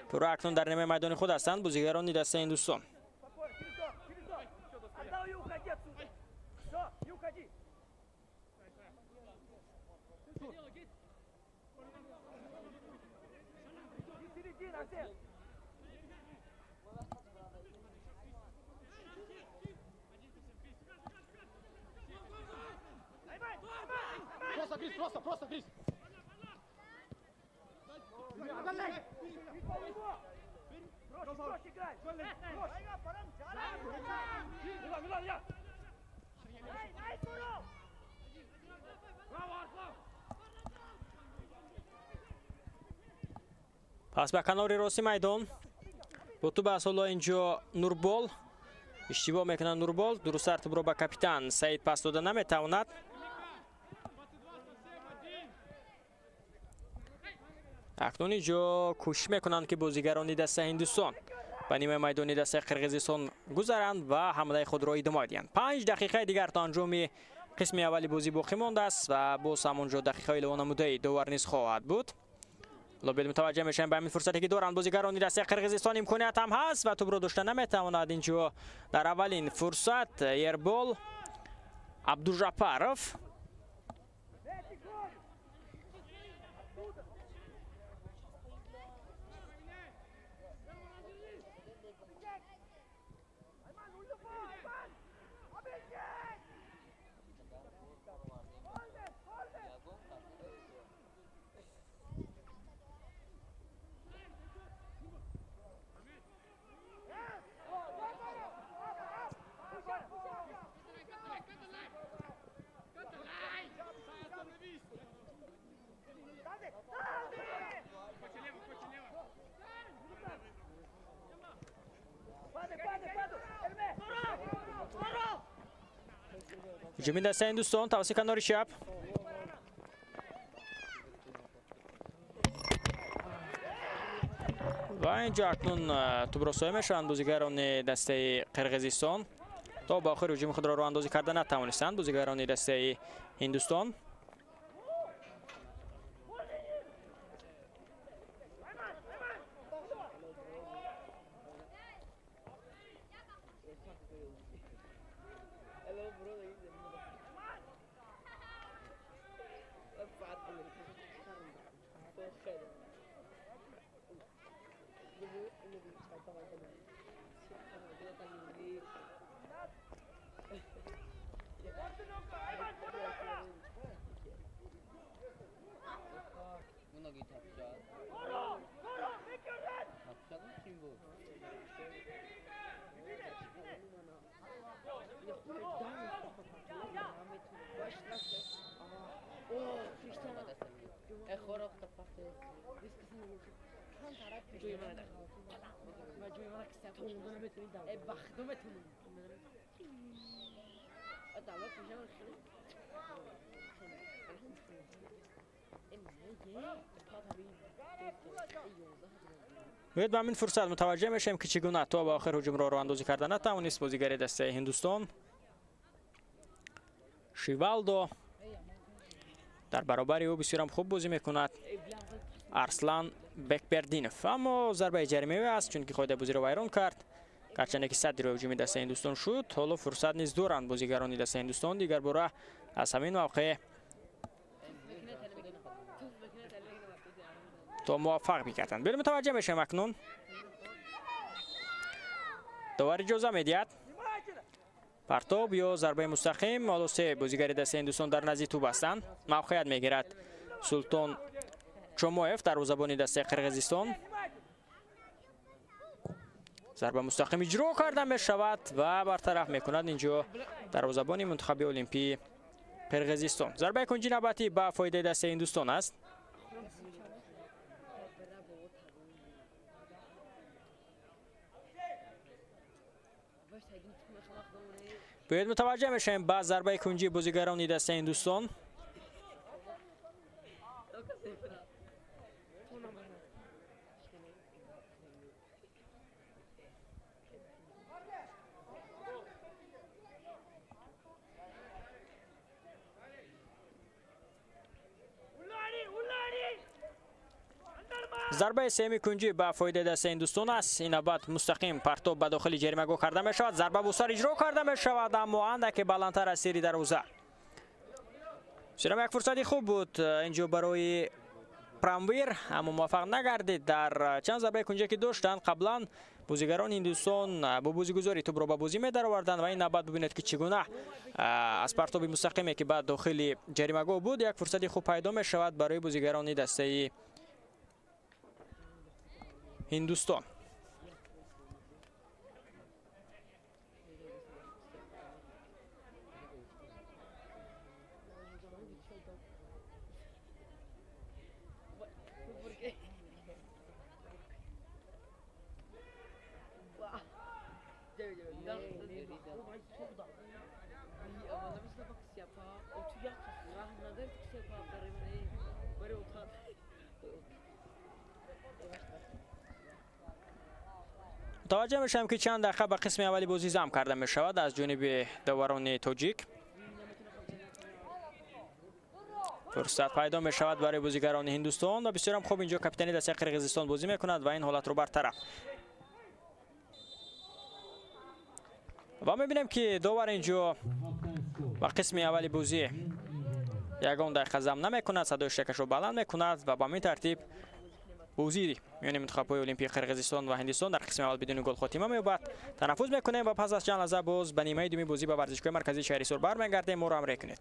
Пурра акнун дар нимаи майдони худ ҳастанд бозигарони дастаи Ҳиндустон. Просто, просто, Крис! Пас ба канори рости майдон бо тӯб аз ҳоло инҷо Нурбол иштибоҳ мекунад. Нурбол дурусттар тӯбро ба капитан Саид пас дода наметавонад. Акнун инҷо кӯшиш мекунанд ки бозигарони дастаи Ҳиндустон ба нимаи майдони дастаи Қирғизистон гузаранд ва ҳамлаи худро идома диҳанд. 5 дақиқаи дигар то анҷоми қисми аввали бозӣ боқӣ мондааст ва боз ҳамонҷо дақиқаҳои илованамудаи довар низ хоҳад буд. Лобел мутаваҷҷеҳ мешавем ба ҳамин фурсате ки доранд бозигарони дастаи Қирғизистон. Имконият ҳам ҳаст ва тӯбро дошта наметавонад. Инҷо дар аввалин фурсат Ербол Абдужапаров. Ҳуҷуми дастаи Ҳиндустон тавассути канори чап. Ва инҷо акнун тӯбро соя мешаванд бозигарони дастаи Қирғизистон. То ба охир ҳуҷуми худро роҳандозӣ карда натавонистанд бозигарони дастаи Ҳиндустон. Бояд ба ҳамин фурсат мутаваҷҷеҳ мешавем ки чӣ гуна то ба охир ҳуҷумро роҳандозӣ карда натавонист бозигари дастаи Ҳиндустон. Шивалдо дар баробари ӯ бисёрам хуб бозӣ мекунад Арслан Бекбердинов, аммо зарбаи ҷаримавӣ аст, чунки қоидаи бозиро вайрон кард. Гарчанде ки садри ҳуҷуми дастаи Ҳиндустон шуд, ҳоло фурсат низ доранд бозигарони дастаи Ҳиндустон дигар бора аз ҳамин мавқеъ То муваффақ бигарданд. Биёед мутаваҷҷеҳ мешавем акнун. Довар иҷоза медиҳад. Партоб ё зарбаи мустақим. Ҳоло се бозигари дастаи Ҳиндустон дар назди тӯб ҳастанд. Мавқеият мегирад Султон Чомоев, дарвозабони дастаи Қирғизистон. Зарба мустақим иҷро карда мешавад ва бартараф мекунад инҷо дарвозабони мунтахаби олимпии Қирғизистон. Зарбаи кунҷи навбатӣ ба фоидаи дастаи Ҳиндустон аст. Биёед мутаваҷҷеҳ мешавем ба зарбаи кунҷии бозигарони дастаи Ҳиндустон. Зарбаи сеюми кунҷӣ ба фоидаи дастаи Ҳиндустон аст. Ин навбат мустақим партоб ба дохили ҷаримагоҳ карда мешавад. Зарба бо сар иҷро карда мешавад, аммо андаке баландтар аз сири дарвоза. Бисёрам як фурсати хуб буд инҷо барои Прамвир, аммо муваффақ нагардид. Дар чанд зарбаи кунҷе ки доштанд қаблан бозигарони Ҳиндустон бо бозигузори тӯбро ба бозӣ медароварданд ва ин навбат бибинед ки чӣ гуна аз партоби мустақиме ки ба дохили ҷаримагоҳ буд як фурсати хуб пайдо мешавад барои бозигарони дастаи Ҳиндустон. Мутаваҷҷеҳ мешавем ки чанд дақиқа ба қисми аввали бозӣ зам карда мешавад аз ҷониби доварони тоҷик. Фурсат пайдо мешавад барои бозигарони Ҳиндустон ва бисёрам хуб инҷо капитани дастаи Қирғизистон бозӣ мекунад ва ин ҳолатро бартараф. Ва мебинем ки довар инҷо ба қисми аввали бозӣ ягон дақиқа зам намекунад, садои шакашро баланд мекунад ва ба ҳамин тартиб бозӣ миёни мунтахабҳои олимпии Қирғизистон ва Ҳиндустон дар қисми аввал бидуни гол хотима меёбад. Танаффус мекунем ва пас аз чанд лаҳза боз ба нимаи дуюми бозӣ ба варзишгоҳи марказии шаҳри Ҳисор бармегардем. Моро ҳамроҳӣ кунед.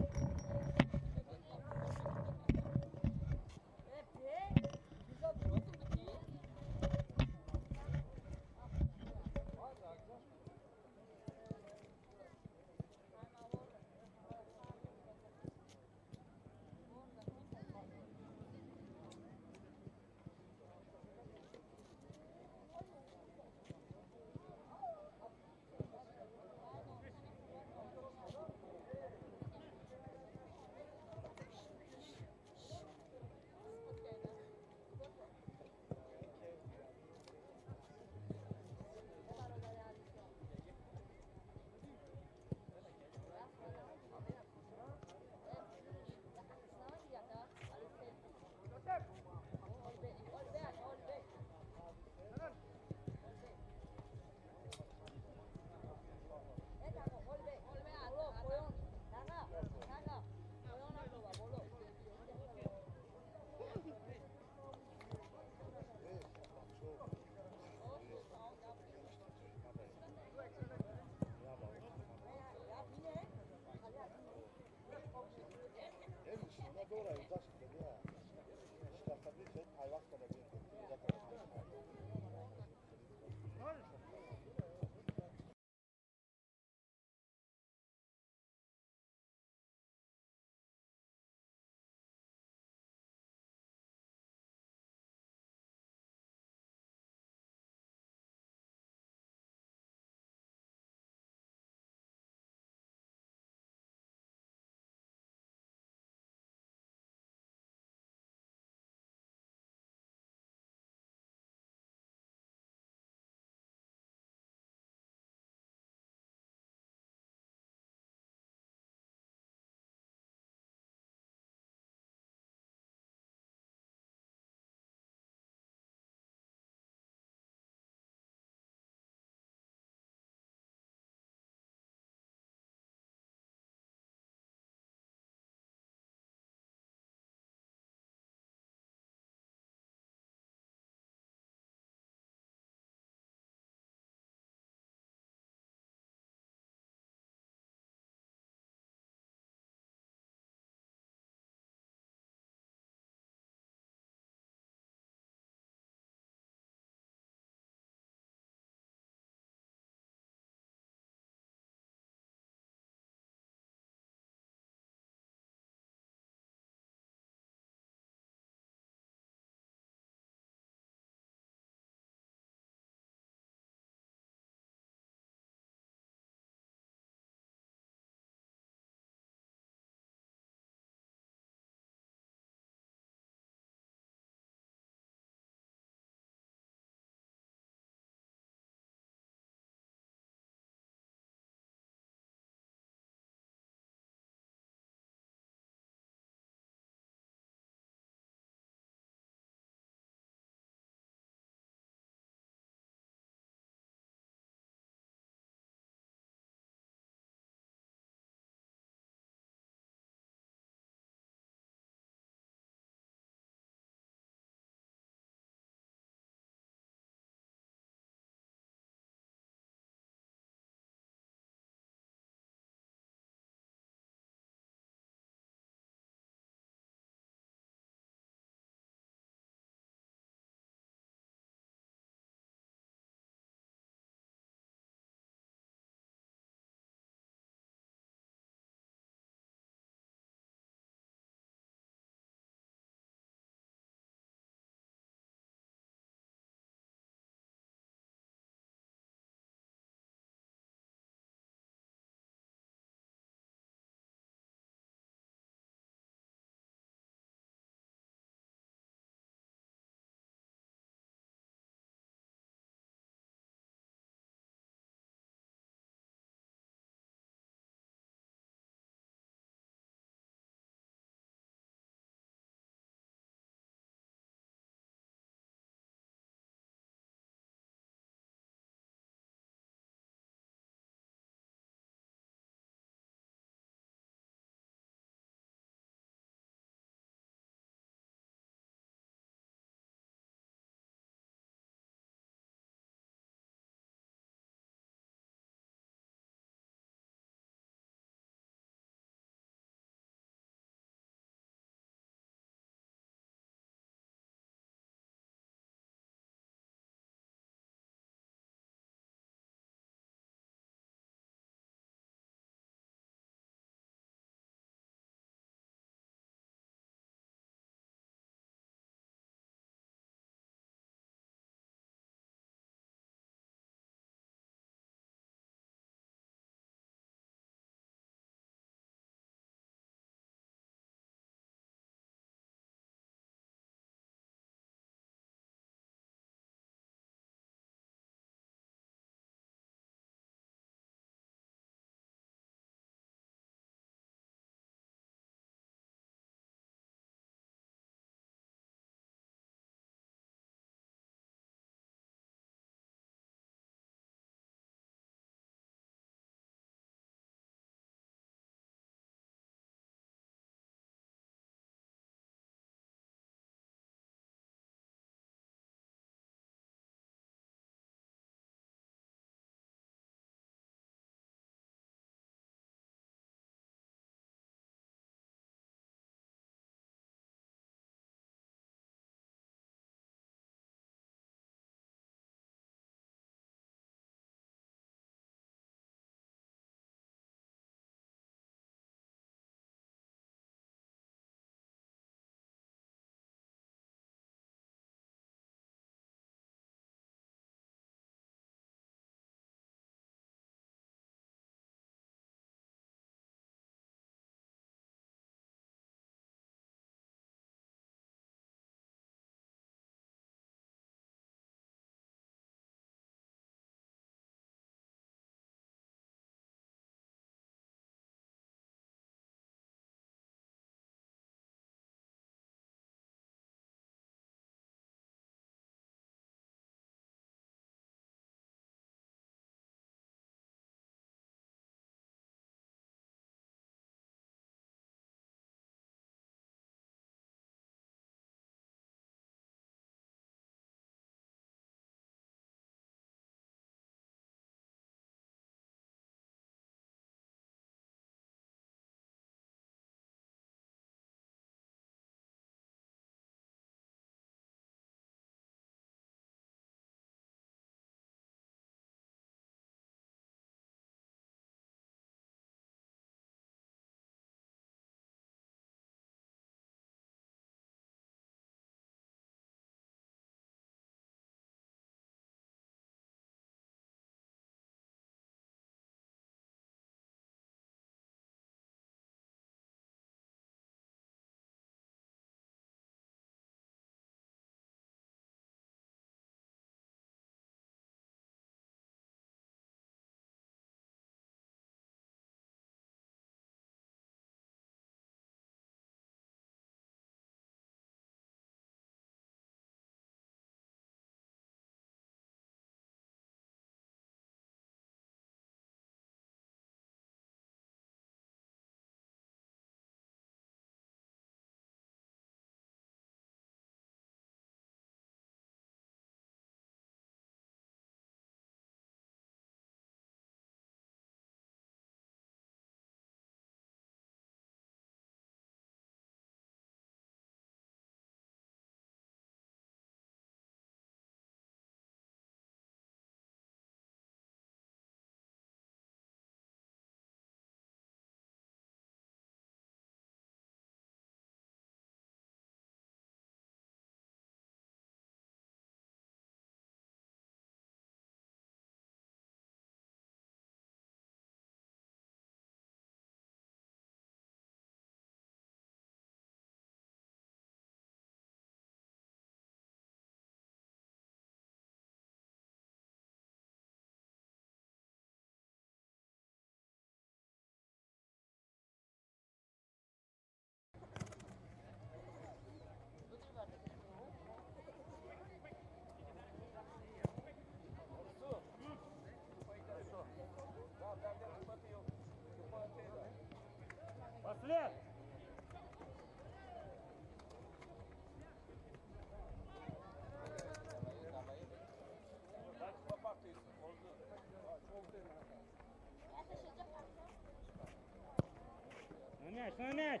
мяч, на мяч!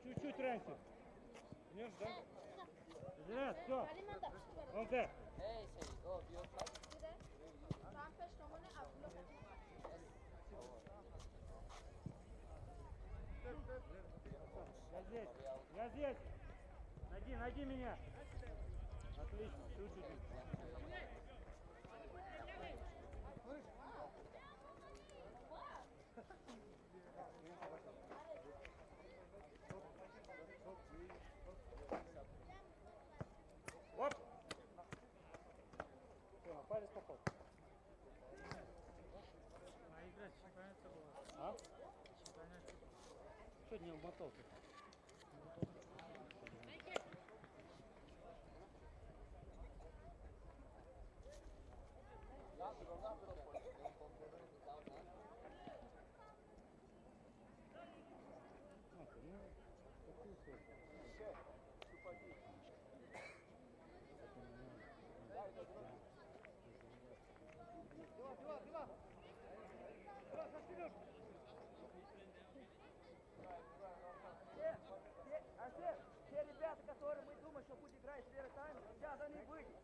Чуть-чуть раньше. Идешь, да? Заряд, все. Вон ты. Я здесь, я здесь. Найди, найди меня. Отлично, чуть-чуть. Оп! Все, на палец попал. А игра чемпионата была. А? Чемпионат. Что не умотал-то? Те ребята, которые мы думаем, что будет играть в первый тайм, сейчас они выйдут.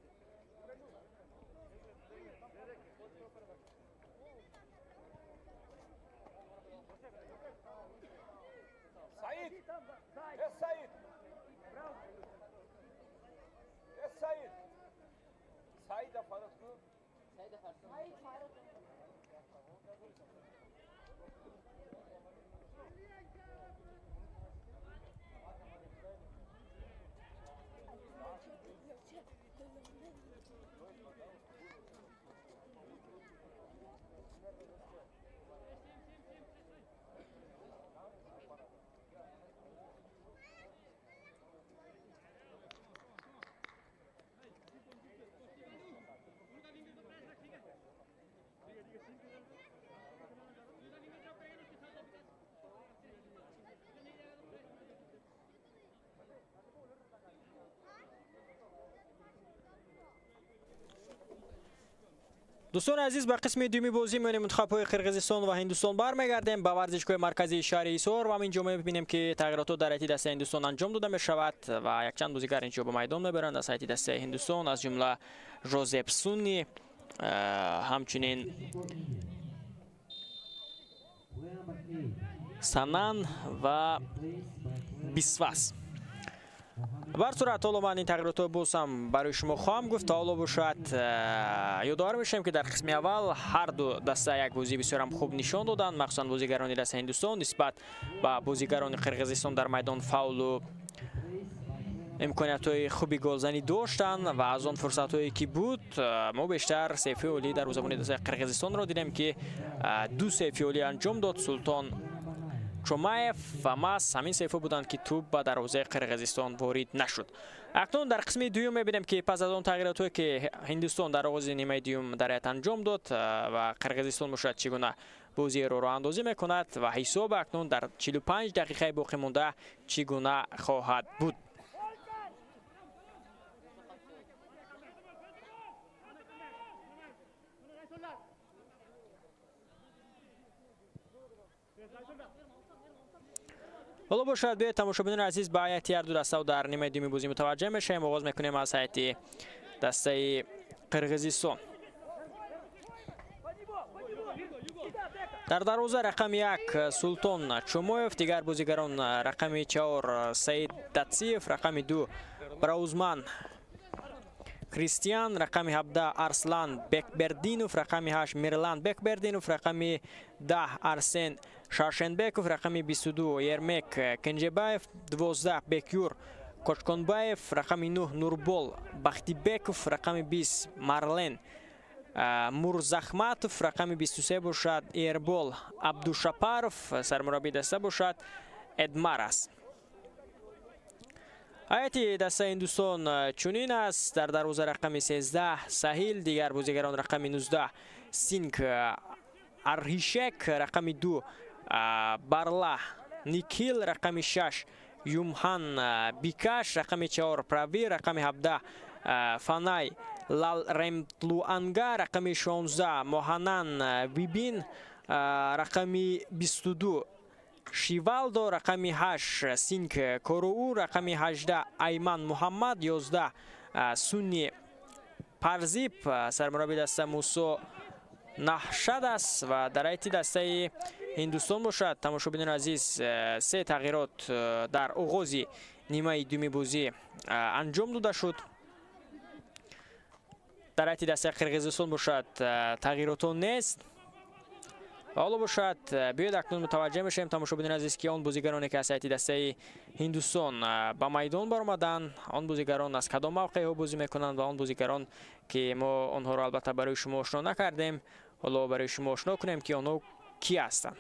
Саид! Саид! Саид! Саида Фаррух. Саида Фаррух. Дӯстони азиз, ба қисми дуюми бозӣ миёни мунтахабҳои Қирғизистон ва Ҳиндустон бармегардем ба варзишгоҳи марказии шаҳри Ҳисор ва инҷо мебинем, ки тағйиротҳо дар ҳайати дастаи Ҳиндустон анҷом дода мешавад ва якчанд бозигар инҷо ба майдон мебаранд аз ҳайати дастаи Ҳиндустон, аз ҷумла Жозеп Сунни, ҳамчунин Санан ва Бисвас. Бар сурат, ҳоло ман ин тағйиротҳо боз ҳам барои шумо хоҳам гуфт. Ҳоло бошад, ёдовар мешавем, ки дар қисми аввал ҳар ду даста як бозӣ бисёрам хуб нишон доданд, махсусан бозигарони дастаи Ҳиндустон нисбат ба бозигарони Қирғизистон дар майдон фаулу имкониятҳои хуби голзанӣ доштанд ва аз он фурсатҳое ки буд, мо бештар сейфи олӣ дарвозабони дастаи Қирғизистонро дидем, ки ду сейфи олӣ анҷом дод Султон Чомаев ва маҳз ҳамин сейфҳо буданд, ки тӯб ба дарвозаи Қирғизистон ворид нашуд. Акнун дар қисми дуюм мебинем, ки пас аз он тағйиротҳое ки Ҳиндустон дар оғози нимаи дуюм дар ҳайат анҷом дод ва Қирғизистон бошад, чӣ гуна бозиро роҳандозӣ мекунад ва ҳисоб акнун дар 45 дақиқаи боқӣ монда чӣ гуна хоҳад буд. Ҳоло бошад, биёед, тамошобинони азиз, ба ҳайати ҳар ду даста дар нимаи дуюми бозӣ мутаваҷҷеҳ мешавем. Оғоз мекунем аз ҳайати дастаи Қирғизистон. Дар дарвоза рақами 1 Султон Чомоев, дигар бозигарон рақами 4 Саид Датсиев, рақами 2 Браузман Кристиан, рақами 17 Арслан Бекбердинов, рақами 8 Мирлан Бекбердинов, рақами 10 Арсен Шаршенбеков, рақами 22 Ермек Кенжебаев, 12 Бекюр Кочконбаев, рақами 9 Нурбол Бахтибеков, рақами 20 Марлен Мурзахматов, рақами 23 бошад Эрбол Абдушапаров, сармураббии даста бошад Эдмар аст. Ҳайати дастаи Ҳиндустон чунин аст: дар дарвоза рақами 13 Саҳил, дигар бозигарон рақами 19 Синг Арҳишек, рақами 2 Барла Никил, рақами 6 Юмхан Бикаш, рақами 4 Правир, рақами 17 Фанай Лалремтлуанга, рақами 16 Моҳанан Вибин, рақами 22 Шивалдо, рақами 8 Синг Коруу, рақами 18 Айман Муҳаммад, 11 Сунни Парзип. Сармурабби даста Мусо Наҳшад аст ва дар ҳайати дастаи Ҳиндустон бошад, тамошобинони азиз, се тағйирот дар оғози нимаи дуюми бозӣ анҷом дода шуд. Дар ҳайати дастаи Қирғизистон бошад, тағйиротҳо нест. Ва ҳоло бошад, биёед акнун мутаваҷҷеҳ мешавем, тамошобинони азиз, ки он бозигароне ки аз ҳайати дастаи Ҳиндустон ба майдон баромаданд, он бозигарон аз кадом мавқеъҳо бозӣ мекунанд ва он бозигарон ки мо онҳоро албатта барои шумо ошно накардем, ҳоло барои шумо ошно кунем ки онҳо кӣ ҳастанд.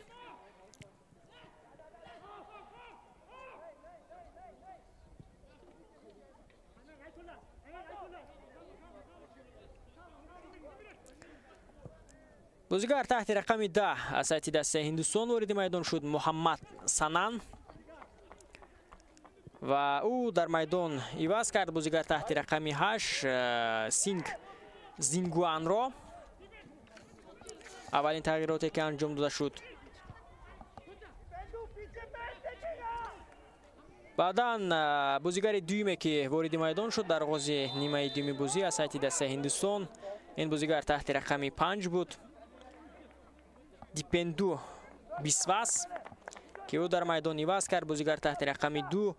Бозигар таҳти рақами 10 аз ҳайати дастаи Ҳиндустон вориди майдон шуд, Муҳаммад Санан, ва ӯ дар майдон иваз кард бозигар таҳти рақами 8 Синг Зингуанро. Аввалин тағйироте ки анҷом дода шуд. Баъдан бозигари дуюме ки вориди майдон шуд дар оғози нимаи дуюми бозӣ аз ҳайати дастаи Ҳиндустон, ин бозигар таҳти рақами 5 буд, Дипенду Бисвас, ки ӯ дар майдон иваз кард бозигар таҳти рақами 2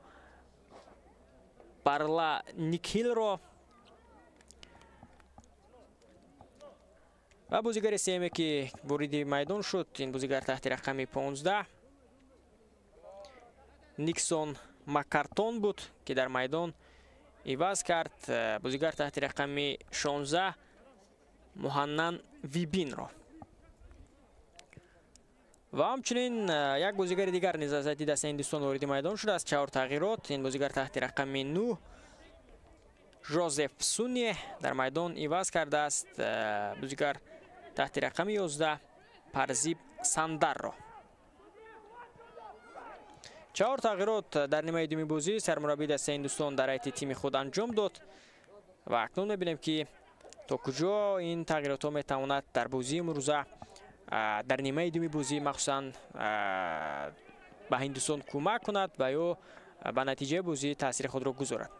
Барла Никилро. Ва бозигари сеюме ки вориди майдон шуд, ин бозигар таҳти рақами 15 Никсон Маккартон буд, ки дар майдон иваз кард бозигар таҳти рақами 16 Муҳаннан Вибинро. Ва ҳамчунин як бозигари дигар низ аз ҳайати дастаи Ҳиндустон вориди майдон шудааст. 4 тағйирот. Ин бозигар таҳти рақами 9 Жозеф Суни дар майдон иваз кардааст бозигар таҳти рақами 11 Парзиб Сандарро. 4 тағйирот дар нимаи дуюми бозӣ сармураббии дастаи Ҳиндустон дар ҳайати тими худ анҷом дод ва акнун мебинем ки то куҷо ин тағйиротҳо метавонад дар бозии имрӯза дар нимаи дуюми бозӣ махсусан ба Ҳиндустон кӯмак кунад ва ё ба натиҷаи бозӣ таъсири худро гузорад.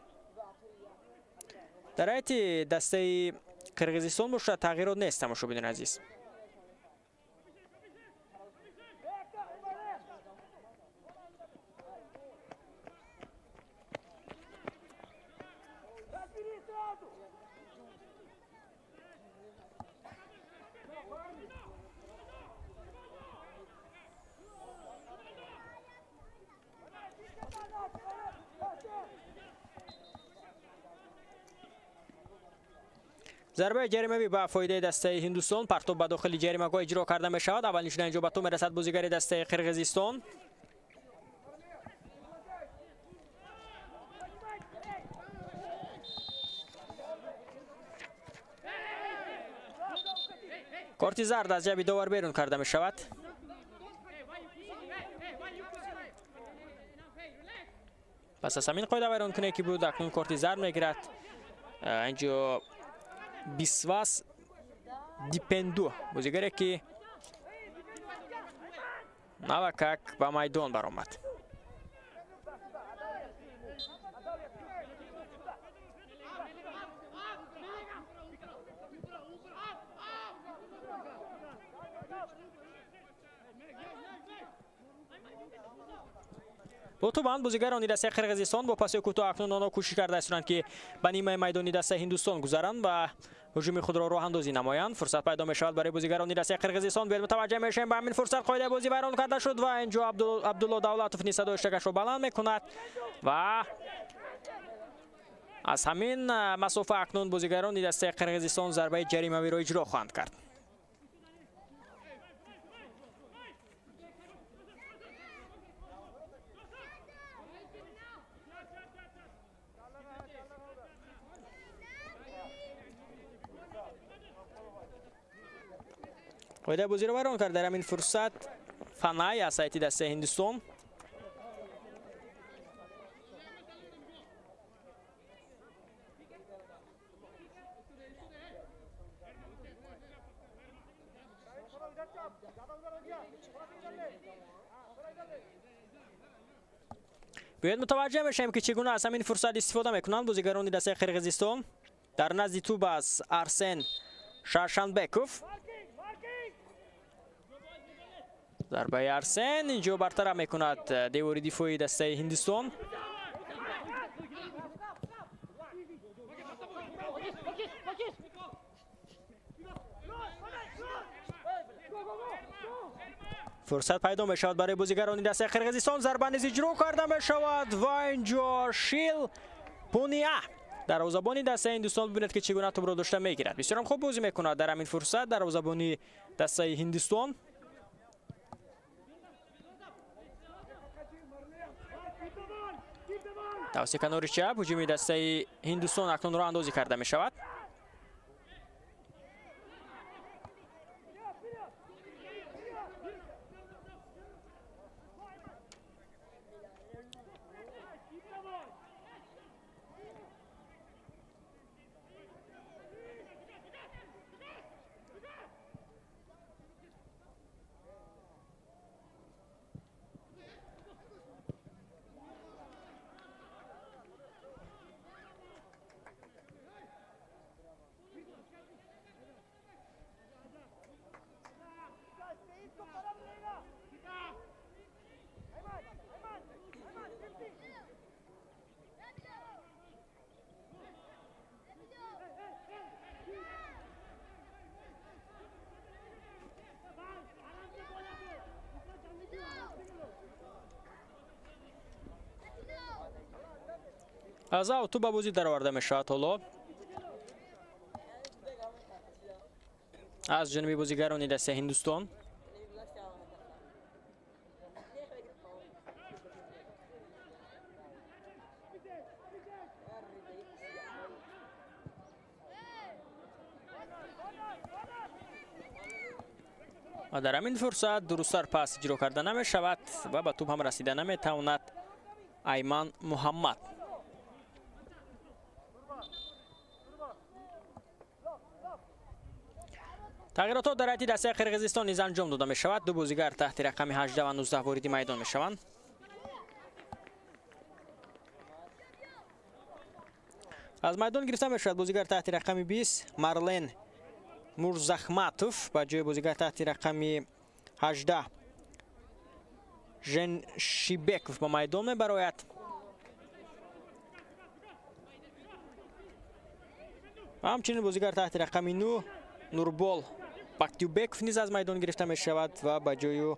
Дар ҳайати дастаи Қирғизистон бошад, тағйирот нест, тамошобинони азиз. Зарбаи ҷаримавӣ ба фоидаи дастаи Ҳиндустон. Партоб ба дохили ҷаримагоҳ иҷро карда мешавад. Аввалин шуда инҷо ба тӯб мерасад бозигари дастаи Қирғизистон. Корти зард аз ҷайби довар берун карда мешавад. Пас аз ҳамин қоида вайронкуние ки буд, акнун корти зард мегирад. Инҷо Бисвас Дипенду, бозигаре ки навакак ба майдон баромад. Бо тӯбанд бозигарони дастаи Қирғизистон бо паси кӯтоҳ акнун онҳо кӯшиш карда истоданд ки ба нимаи майдони дастаи Ҳиндустон гузаранд ва ҳуҷуми худро роҳандозӣ намоянд. Фурсат пайдо мешавад барои бозигарони дастаи Қирғизистон. Биёед мутаваҷҷеҳ мешавем ба ҳамин фурсат қоидаи бозӣ вайрон карда шуд ва инҷо Абдулло Давлатов низ садои штакашро баланд мекунад ва аз ҳамин масофа акнун бозигарони дастаи Қирғизистон зарбаи ҷаримавиро иҷро хоҳанд кард. Қоидаи бозиро вайрон кард дар ҳамин фурсат Фанай аз ҳайати дастаи Ҳиндустон. Биёед мутаваҷҷеҳ мешавем, ки чӣ гуна аз ҳамин фурсат истифода мекунанд бозигарони дастаи Қирғизистон. Дар назди тӯб аст Арсен Шаршанбеков. Зарбаи Арсен инҷо бартараф мекунад девори дифоии дастаи Ҳиндустон. Фурсат пайдо мешавад барои бозигарони дастаи Қирғизистон. Зарба низ иҷро карда мешавад ва инҷо Шил Пуния дарвозабони дастаи Ҳиндустон бибинед, ки чӣ гуна тӯбро дошта мегирад. Бисёрам хуб бозӣ мекунад дар ҳамин фурсат дарвозабони дастаи Ҳиндустон. Тавассути канори чап ҳуҷуми дастаи Ҳиндустон акнун роҳандозӣ карда мешавад. Аз ав тӯб ба бозӣ дароварда мешавад ҳоло аз ҷониби бозигарони дастаи Ҳиндустон. Ва дар ҳамин фурсат дурусттар пас иҷро карда намешавад ва ба тӯб ҳам расида наметавонад Айман Муҳаммад. Тағйиротҳо дар ҳайати дастаи Қирғизистон низ анҷом дода мешавад. Ду бозигар таҳти рақами 18 ва 19 вориди майдон мешаванд. Аз майдон гирифта мешавад бозигар таҳти рақами 20 Марлен Мурзахматов ба ҷои бозигар таҳти рақами 18 Женшибеков ба майдон мебарояд. Ҳамчунин бозигар таҳти рақами 9 Нурбол Бактюбеков низ аз майдон гирифта мешавад ва ба ҷои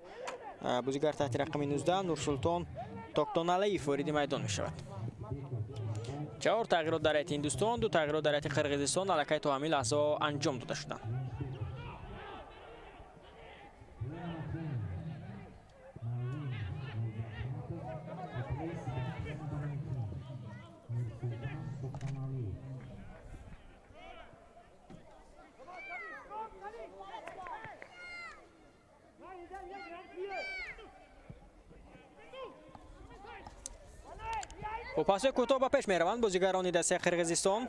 бозигар таҳти рақами 19 Нурсултон Токтоналиев вориди майдон мешавад. 4 тағйирот дар ҳайати Ҳиндустон, 2 тағйирот дар ҳайати Қирғизистон аллакай то ҳамин лаҳзаҳо анҷом дода шуданд. Бо пасҳои кӯтоҳ ба пеш мераванд бозигарони дастаи Қирғизистон.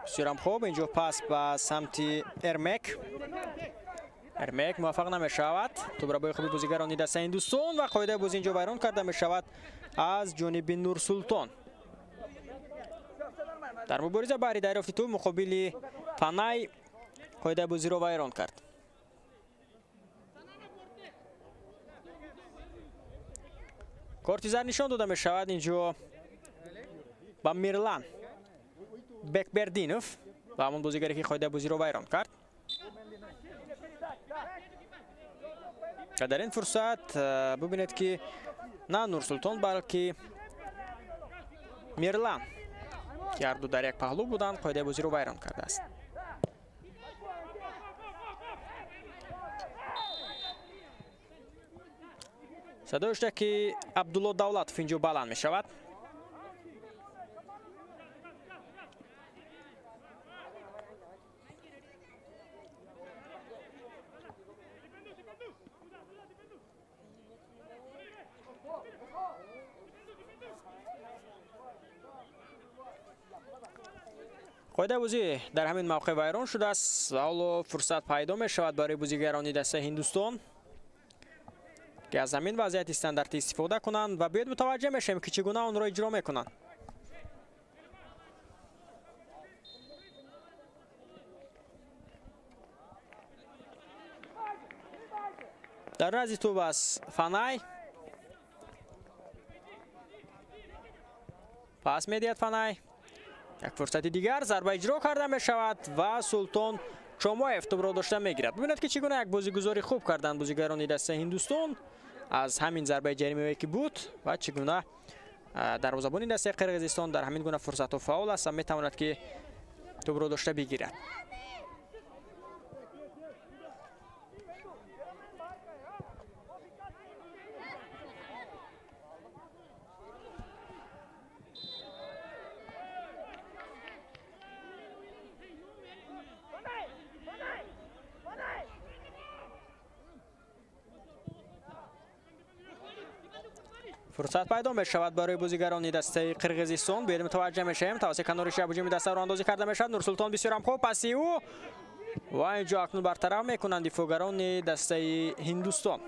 Бисёрам хуб, инҷо пас ба самти Эрмек. Эрмек муваффақ намешавад. Тӯбрабои хуби бозигарони дастаи Ҳиндустон ва қоидаи бозӣ инҷо вайрон карда мешавад аз ҷониби Нурсултон. Дар мубориза баҳри дарёфти тӯб муқобили Панай қоидаи бозиро вайрон кард. Корти зар нишон дода мешавад инҷо ба Мирлан Бекбердинов ва ҳамон бозигаре, ки қоидаи бозиро вайрон кард. Ва дар ин фурсат бибинед, ки на Нурсултон, балки Мирлан, ки ҳарду дар як паҳлӯ буданд, қоидаи бозиро вайрон кардааст. Садои шуда, ки Абдулло Давлатов инҷо баланд мешавад. Қоидаи бозӣ дар ҳамин мавқеъ вайрон шудааст ва ҳоло фурсат пайдо мешавад барои бозигарони дастаи Ҳиндустон, ки аз ҳамин вазъияти стандартӣ истифода кунанд ва биёед мутаваҷҷеҳ мешавем, ки чӣ гуна онро иҷро мекунанд. Дар назди тӯб аст Фанай. Пас медиҳад Фанай. Як фурсати дигар зарба иҷро карда мешавад ва Султон Чомоев тӯбро дошта мегирад. Бибинед, ки чӣ гуна як бозигузори хуб карданд бозигарони дастаи Ҳиндустон аз ҳамин зарбаи ҷаримавие ки буд ва чӣ гуна дарвозабони дастаи Қирғизистон дар ҳамин гуна фурсатҳо фаъол аст ва метавонад, ки тӯбро дошта бигирад. Фурсат пайдо мешавад барои бозигарони дастаи Қирғизистон. Биёед мутаваҷҷеҳ мешавем. Тавассути канори чап ҳуҷуми дастаро андозӣ карда мешавад. Нурсултон бисёрам хуб паси ӯ ва инҷо акнун бартараф мекунанд дифоъгарони дастаи Ҳиндустон.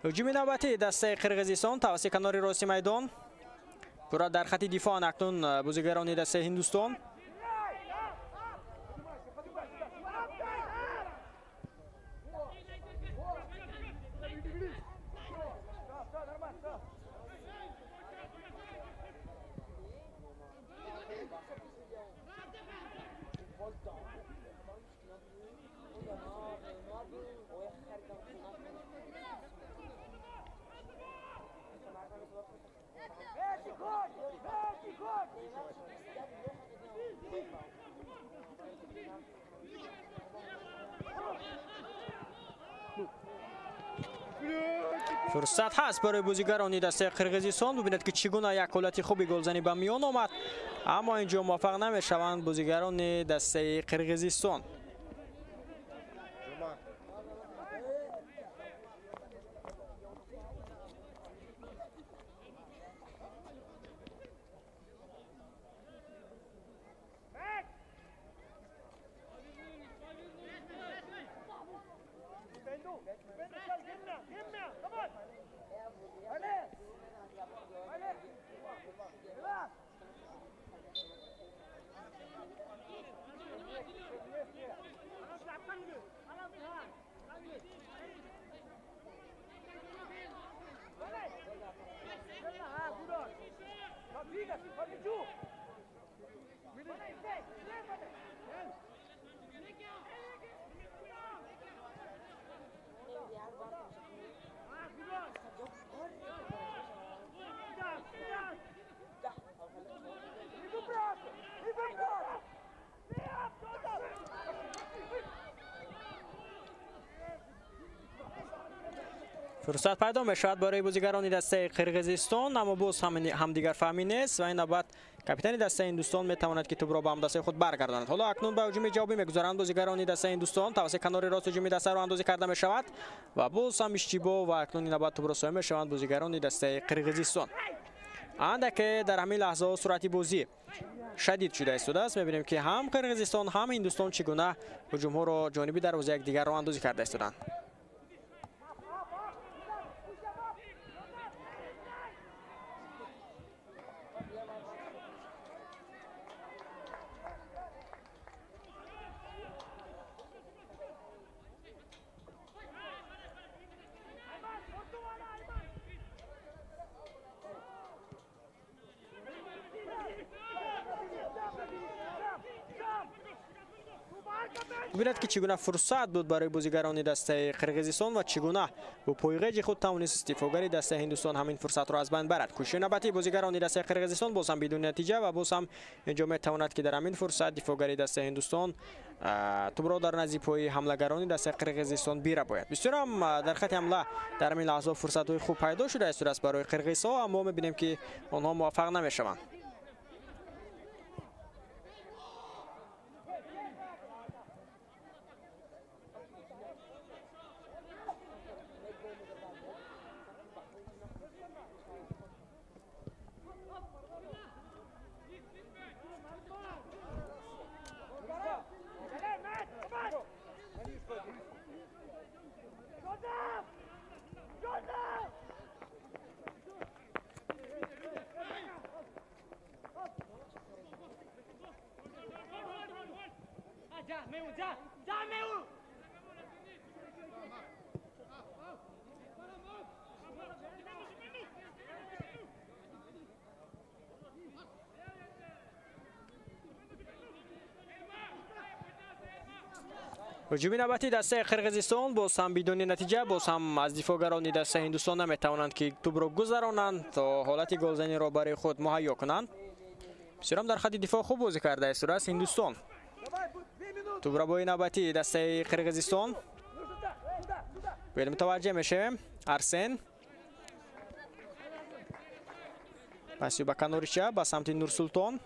Ҳуҷуми навбатии дастаи Қирғизистон тавассути канори рости майдон. Пурра дар хати дифоъ акнун бозигарони дастаи Ҳиндустон. Фурсат ҳаст барои бозигарони дастаи Қирғизистон. Бибинед, ки чӣ гуна як ҳолати хуби голзанӣ ба миён омад, аммо инҷо муваффақ намешаванд бозигарони дастаи Қирғизистон. Фурсат пайдо мешавад барои бозигарони дастаи Қирғизистон, аммо боз ҳамдигарфаҳмӣ нест ва ин навбат капитани дастаи Ҳиндустон метавонад, ки тӯбро ба ҳамдастаи худ баргардонад. Ҳоло акнун ба ҳуҷуми ҷавобӣ мегузаранд бозигарони дастаи Ҳиндустон. Тавассути канори рост ҳуҷуми дастаро андозӣ карда мешавад ва боз ҳам иштибоҳ ва акнун ин навбат тӯбро соҳиб мешаванд бозигарони дастаи Қирғизистон. Андаке дар ҳамин лаҳзаҳо суръати бозӣ шадид шуда истодааст. Мебинем, ки ҳам Қирғизистон, ҳам Ҳиндустон чӣ гуна ҳуҷумҳоро ҷониби дарвозаи якдигарро андозӣ карда истоданд. Бубинад, ки чӣ гуна фурсат буд барои бозигарони дастаи Қирғизистон ва чӣ гуна бо пойғеҷи худ тавонист дифоъгари дастаи Ҳиндустон ҳамин фурсатро аз байн барад. Кӯшиши навбатии бозигарони дастаи Қирғизистон боз ҳам бидуни натиҷа ва боз ҳам инҷо метавонад, ки дар ҳамин фурсат дифоъгари дастаи Ҳиндустон тӯбро дар назди пои ҳамлагарони дастаи Қирғизистон бирабояд. Бисёр ҳам дар хати ҳамла дар ҳамин лаҳза фурсатҳои хуб пайдо шуда истодааст барои қирғизҳо, аммо мебинем, ки онҳо муваффақ намешаванд. Ҳуҷуми навбатии дастаи Қирғизистон боз ҳам бидуни натиҷа, боз ҳам аз дифоъгарони дастаи Ҳиндустон наметавонанд, ки тӯбро гузаронанд то ҳолати голзаниро барои худ муҳайё кунанд. Бисёрам дар хати дифоъ хуб бозӣ карда истодааст Ҳиндустон. Тӯбрабои навбатии дастаи Қирғизистон. Бояд мутаваҷҷеҳ мешавем. Арсен пасиё ба канори чап ба самти Нурсултон.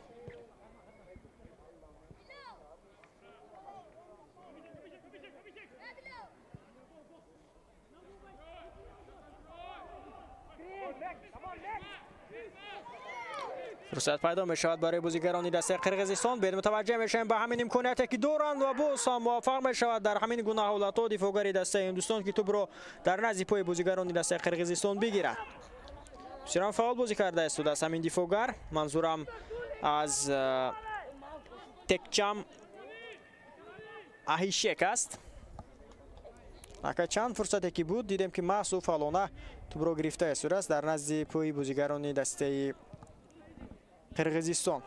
Фурсат пайдо мешавад барои бозигарони дастаи Қирғизистон. Бед мутаваҷҷеҳ мешавем ба ҳамин имконияте, ки доранд ва боз ҳам муваффақ мешавад дар ҳамин гуна ҳолатҳо дифоъгари дастаи Ҳиндустон, ки тӯбро дар назди пои бозигарони дастаи Қирғизистон бигирад. Бисёрам фаъол бозӣ карда истодааст ҳамин дифоъгар. Манзурам аз Текчам Аҳишек аст. Ака чанд фурсате ки буд, дидем, ки маҳз ӯ фаъолона тӯбро гирифта истодааст дар назди пои бозигарони дастаи Қирғизистон.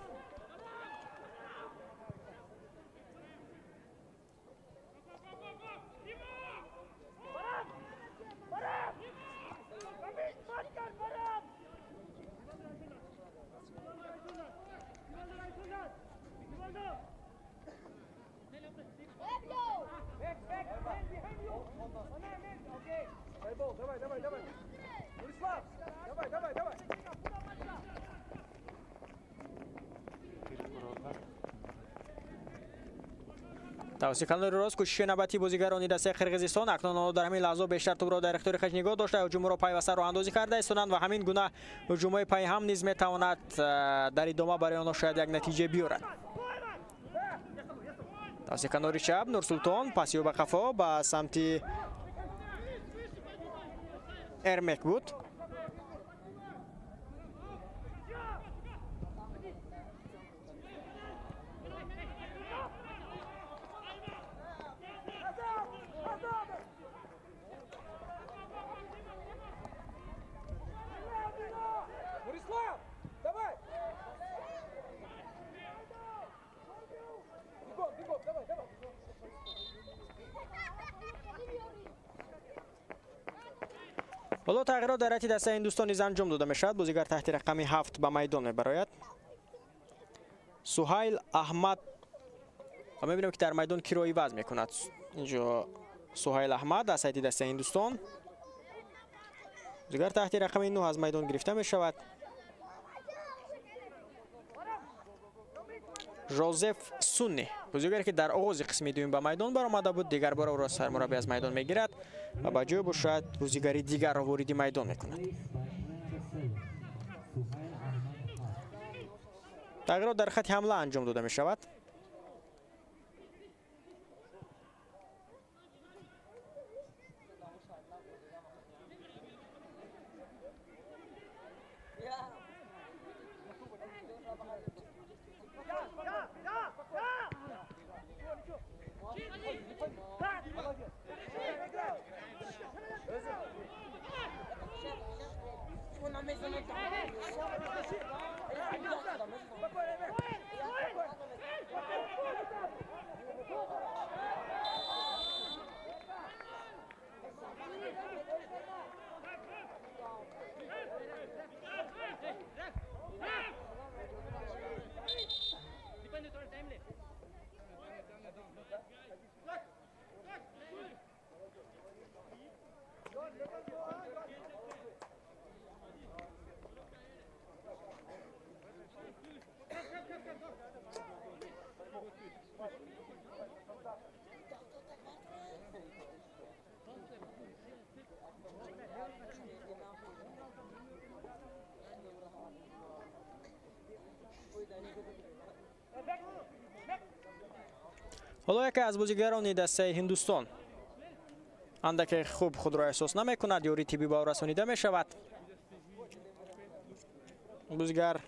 Тавассути канори рост кӯшиши навбатии бозигарони дастаи Қирғизистон. Акнун онҳо дар ҳамин лаҳза бештар тӯбро дар ихтиёри хеш нигоҳ дошта, ҳуҷумро пайваста роҳандозӣ карда истоданд ва ҳамин гуна ҳуҷумҳои пайҳам низ метавонад дар идома барои онҳо шояд як натиҷа биёрад. Тавассути канори чап Нурсултон пасиё ба қафо ба самти Эрмек буд. Ҳоло тағйирот дар ҳайати дастаи Ҳиндустон низ анҷом дода мешавад. Бозигар таҳти рақами 7 ба майдон мебарояд. Суҳайл Аҳмад. Ва мебинем, ки дар майдон киро иваз мекунад. Инҷо Суҳайл Аҳмад аз ҳайати дастаи Ҳиндустон. Бозигар таҳти рақами 9 аз майдон гирифта мешавад. Жозеф Сунни, бозигаре ки дар оғози қисми дуюм ба майдон баромада буд, дигар бора ӯро сармураббӣ аз майдон мегирад ва ба ҷои бошад бозигари дигарро вориди майдон мекунад. Тағйирот дар хати ҳамла анҷом дода мешавад. Ҳоло яке аз бозигарони дастаи Ҳиндустон андаке хуб худро эҳсос намекунад, ёрии тиббӣ ба ӯ расонида мешавад. Бозигар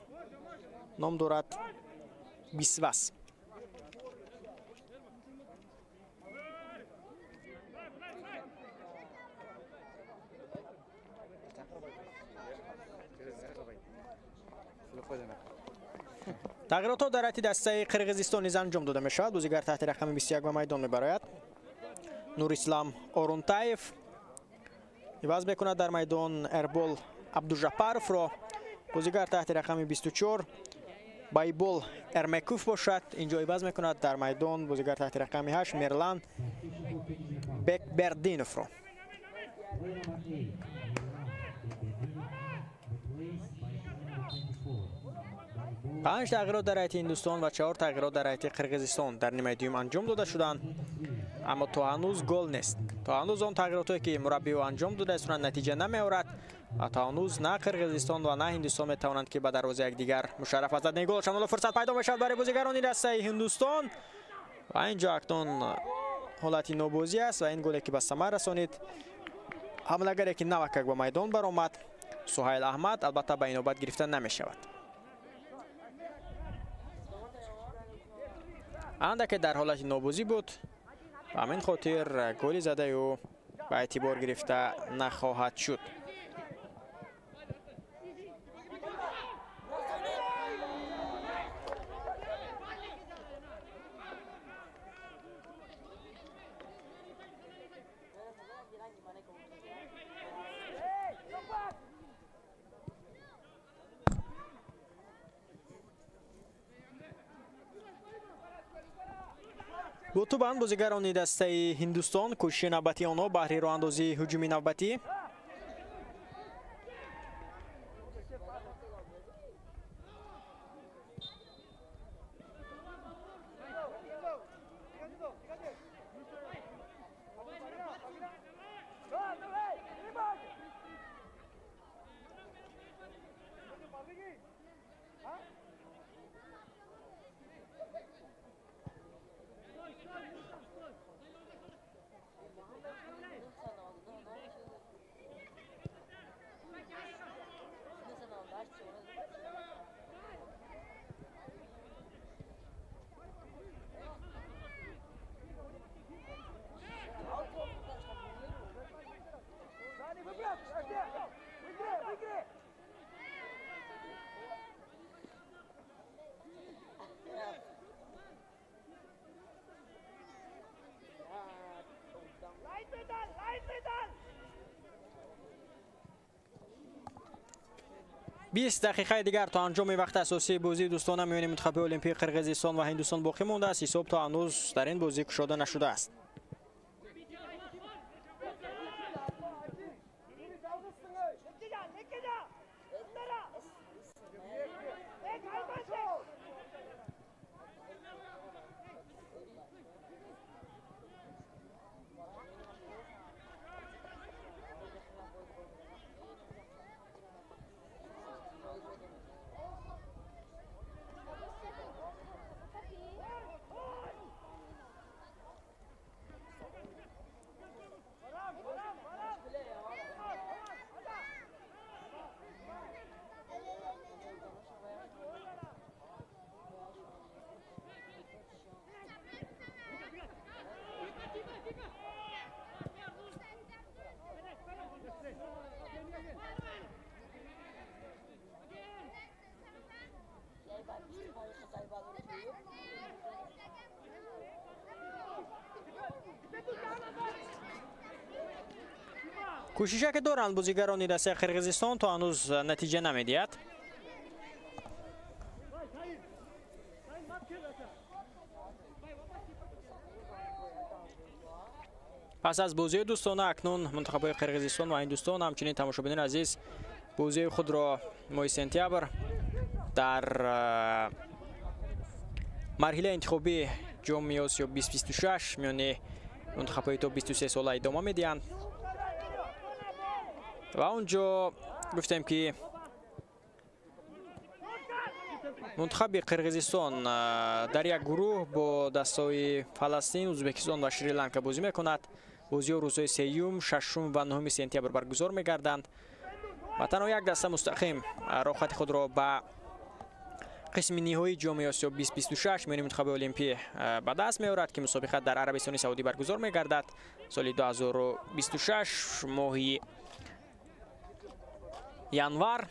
ном дорад Бисвас. Тағйиротҳо дар ҳайати дастаи Қирғизистон низ анҷом дода мешавад. Бозигар таҳти рақами 21 ба майдон мебарояд. Нурислам Орунтаев иваз мекунад дар майдон Эрбол Абдужапаровро. Бозигар таҳти рақами 24 Байбол Эрмеков бошад, инҷо иваз мекунад дар майдон бозигар таҳти рақами 8 Мерлан Бекбердиновро. Панҷ тағйирот дар ҳайати Ҳиндустон ва 4 тағйирот дар ҳайати Қирғизистон дар нимаи дуюм анҷом дода шуданд, аммо то ҳанӯз гол нест. То ҳанӯз он тағйиротҳое ки мураббиҳо анҷом дода истонанд натиҷа намеорад ва то ҳанӯз на Қирғизистон ва на Ҳиндустон метавонанд ки ба дарвозаи якдигар мушарраф аз задани гол шаванд. Ҳоло фурсат пайдо мешавад барои бозигарони дастаи Ҳиндустон ва инҷо акнун ҳолати нобозӣ аст ва ин голе ки ба самар расонид ҳамлагаре ки навакак ба майдон баромад Суҳайл Аҳмад, албатта ба инобат гирифта намешавад. Андаке дар ҳолати нобозӣ буд, ба ҳамин хотир голи задаи ӯ ба эътибор гирифта нахоҳад шуд. Бутубанд бозигарони дастаи Ҳиндустон кӯшиши навбатии онҳо баҳри роҳандозии ҳуҷуми навбатӣ. Бист дақиқаи дигар то анҷоми вақти асосии бозии дӯстона миёни мунтахаби олимпии Қирғизистон ва Ҳиндустон боқӣ мондааст. Ҳисоб то ҳанӯз дар ин бозӣ кушода нашудааст. Кӯшише ки доранд бозигарони дастаи Қирғизистон то ҳанӯз натиҷа намедиҳад. Пас аз бозии дӯстона акнун мунтахабҳои Қирғизистон ва Ҳиндустон ҳамчунин тамошобинони азиз бозии худро моҳи сентябр дар марҳилаи интихобии ҷоми Осиё 2026 миёни мунтахабҳои то 23 сола идома медиҳанд. Ва он ҷо гуфтем ки Мунтахаби Қирғизистон дар як гурӯҳ бо дастаҳои Фаластин, Ӯзбекистон ва Шри-Ланка бозӣ мекунад. Бозиҳо рӯзҳои 3, 6 ва 9 сентябр баргузор мегарданд ва танҳо як даста мустақим роҳхати худро ба қисми ниҳоии ҷоми Осиё 2026 миёни мунтахаби олимпӣ ба даст меорад, ки мусобиқа дар Арабистони Саудӣ баргузор мегардад соли 2026 моҳи январ.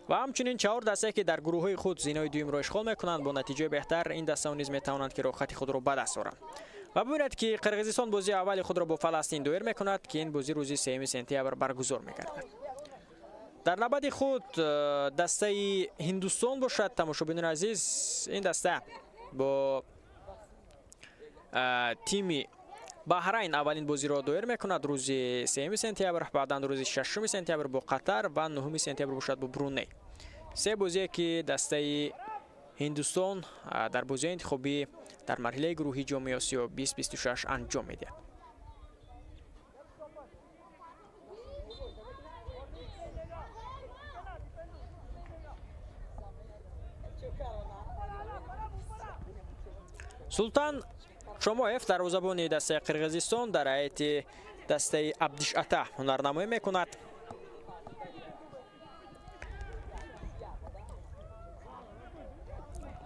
Ва ҳамчунин 4 дастае, ки дар гурӯҳҳои худ зинаҳои дуюмро ишғол мекунанд, бо натиҷаи беҳтар ин дастаҳо низ метавонанд, ки роҳхати худро ба даст оранд. Ва бибинед, ки Қирғизистон бозии аввали худро бо Фаластин доир мекунад, ки ин бозӣ рӯзи 3 сентябр баргузор мегардад. Дар навбати худ дастаи Ҳиндустон бошад, тамошобинони азиз, ин даста бо тими Баҳрайн аввалин бозиро доир мекунад рӯзи 3 сентябр, баъдан рӯзи 6 сентябр бо Қатар ва 9 сентябр бошад бо Бруней. Се бозие, ки дастаи Ҳиндустон дар бозиҳои интихобӣ дар марҳилаи гурӯҳии ҷоми Осиё 2026 анҷом медиҳад. Султан Шомоев дарвозабони дастаи Қирғизистон дар ҳайати дастаи Абдишата ҳунарнамоӣ мекунад.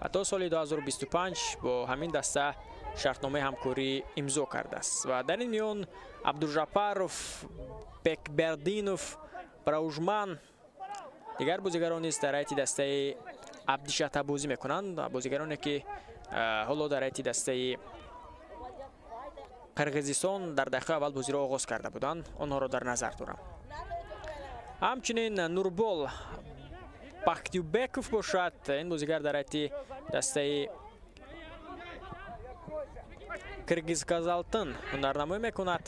Ва то соли 2025 бо ҳамин даста шартномаи ҳамкорӣ имзо кардааст. Ва дар ин миён Абдужапаров, Бекбердинов, Браужман, дигар бозигарон низ дар ҳайати дастаи Абдишата бозӣ мекунанд. Бозигароне, ки ҳоло дар ҳайати дастаи Қирғизистон дар дақиқаи аввал бозиро оғоз карда буданд, онҳоро дар назар дорам. Ҳамчунин Нурбол Бахтиюбеков бошад, ин бозигар дар ҳайати дастаи Киргизказалтын ҳунарнамоӣ мекунад.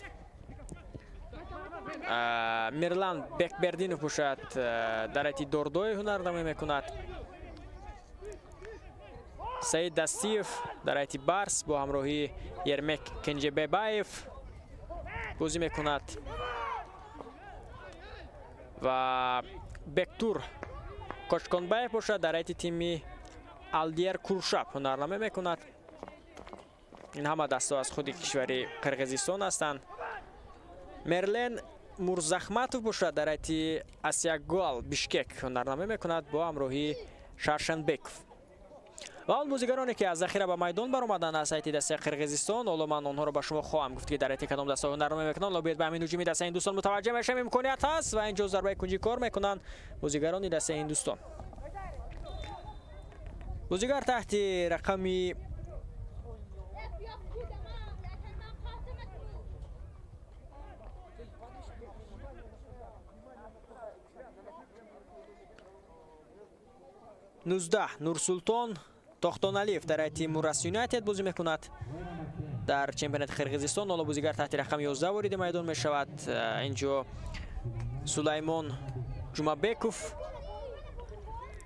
Мирлан Бекбердинов бошад, дар ҳайати Дордой ҳунарнамоӣ мекунад. Саид Дастиев дар ҳайати Барс бо ҳамроҳии Ермек Кенҷебебаев бозӣ мекунад ва Бектур Кочконбаев бошад, дар ҳайати тими Алдиер Куршаб ҳунарнамоӣ мекунад. Ин ҳама дастаҳо аз худи кишвари Қирғизистон ҳастанд. Мерлен Мурзахматов бошад, дар ҳайати Асиягол Бишкек ҳунарнамоӣ мекунад бо ҳамроҳии Шаршанбеков. Ва он бозигароне, ки аз захира ба майдон баромаданд аз ҳайати дастаи Қирғизистон, ҳоло ман онҳоро ба шумо хоҳам гуфт, ки дар ҳайати кадом дастаҳо ҳунарнамоӣ мекунанд. Ҳоло биёед ба ҳамин ҳуҷуми дастаи Ҳиндустон мутаваҷҷеҳ мешавем. Имконият ҳаст ва инҷо зарбаи кунҷӣ кор мекунанд бозигарони дастаи Ҳиндустон. Бозигар таҳти рақами 19 Нурсултон Тохтоналиев дар ҳайати Мурас Юнайтед бозӣ мекунад дар чемпионати Қирғизистон. Ҳоло бозигар таҳти рақами 11 вориди майдон мешавад. Инҷо Сулаймон Ҷумабеков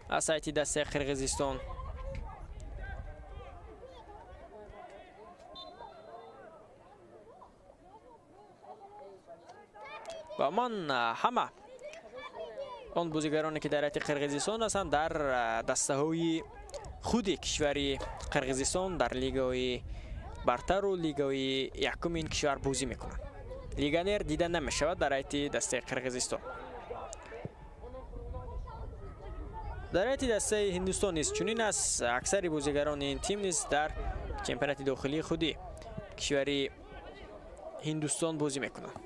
аз ҳайати дастаи Қирғизистон. Ва ман ҳама он бозигароне, ки дар ҳайати Қирғизистон ҳастанд, дар дастаҳои худи кишвари Қирғизистон дар лигаҳои бартару лигаҳои якуми ин кишвар бозӣ мекунанд. Легионер дида намешавад дар ҳайати дастаи Қирғизистон. Дар ҳайати дастаи Ҳиндустон низ чунин аст. Аксари бозигарони ин тим низ дар чемпионати дохилии худи кишвари Ҳиндустон бозӣ мекунанд.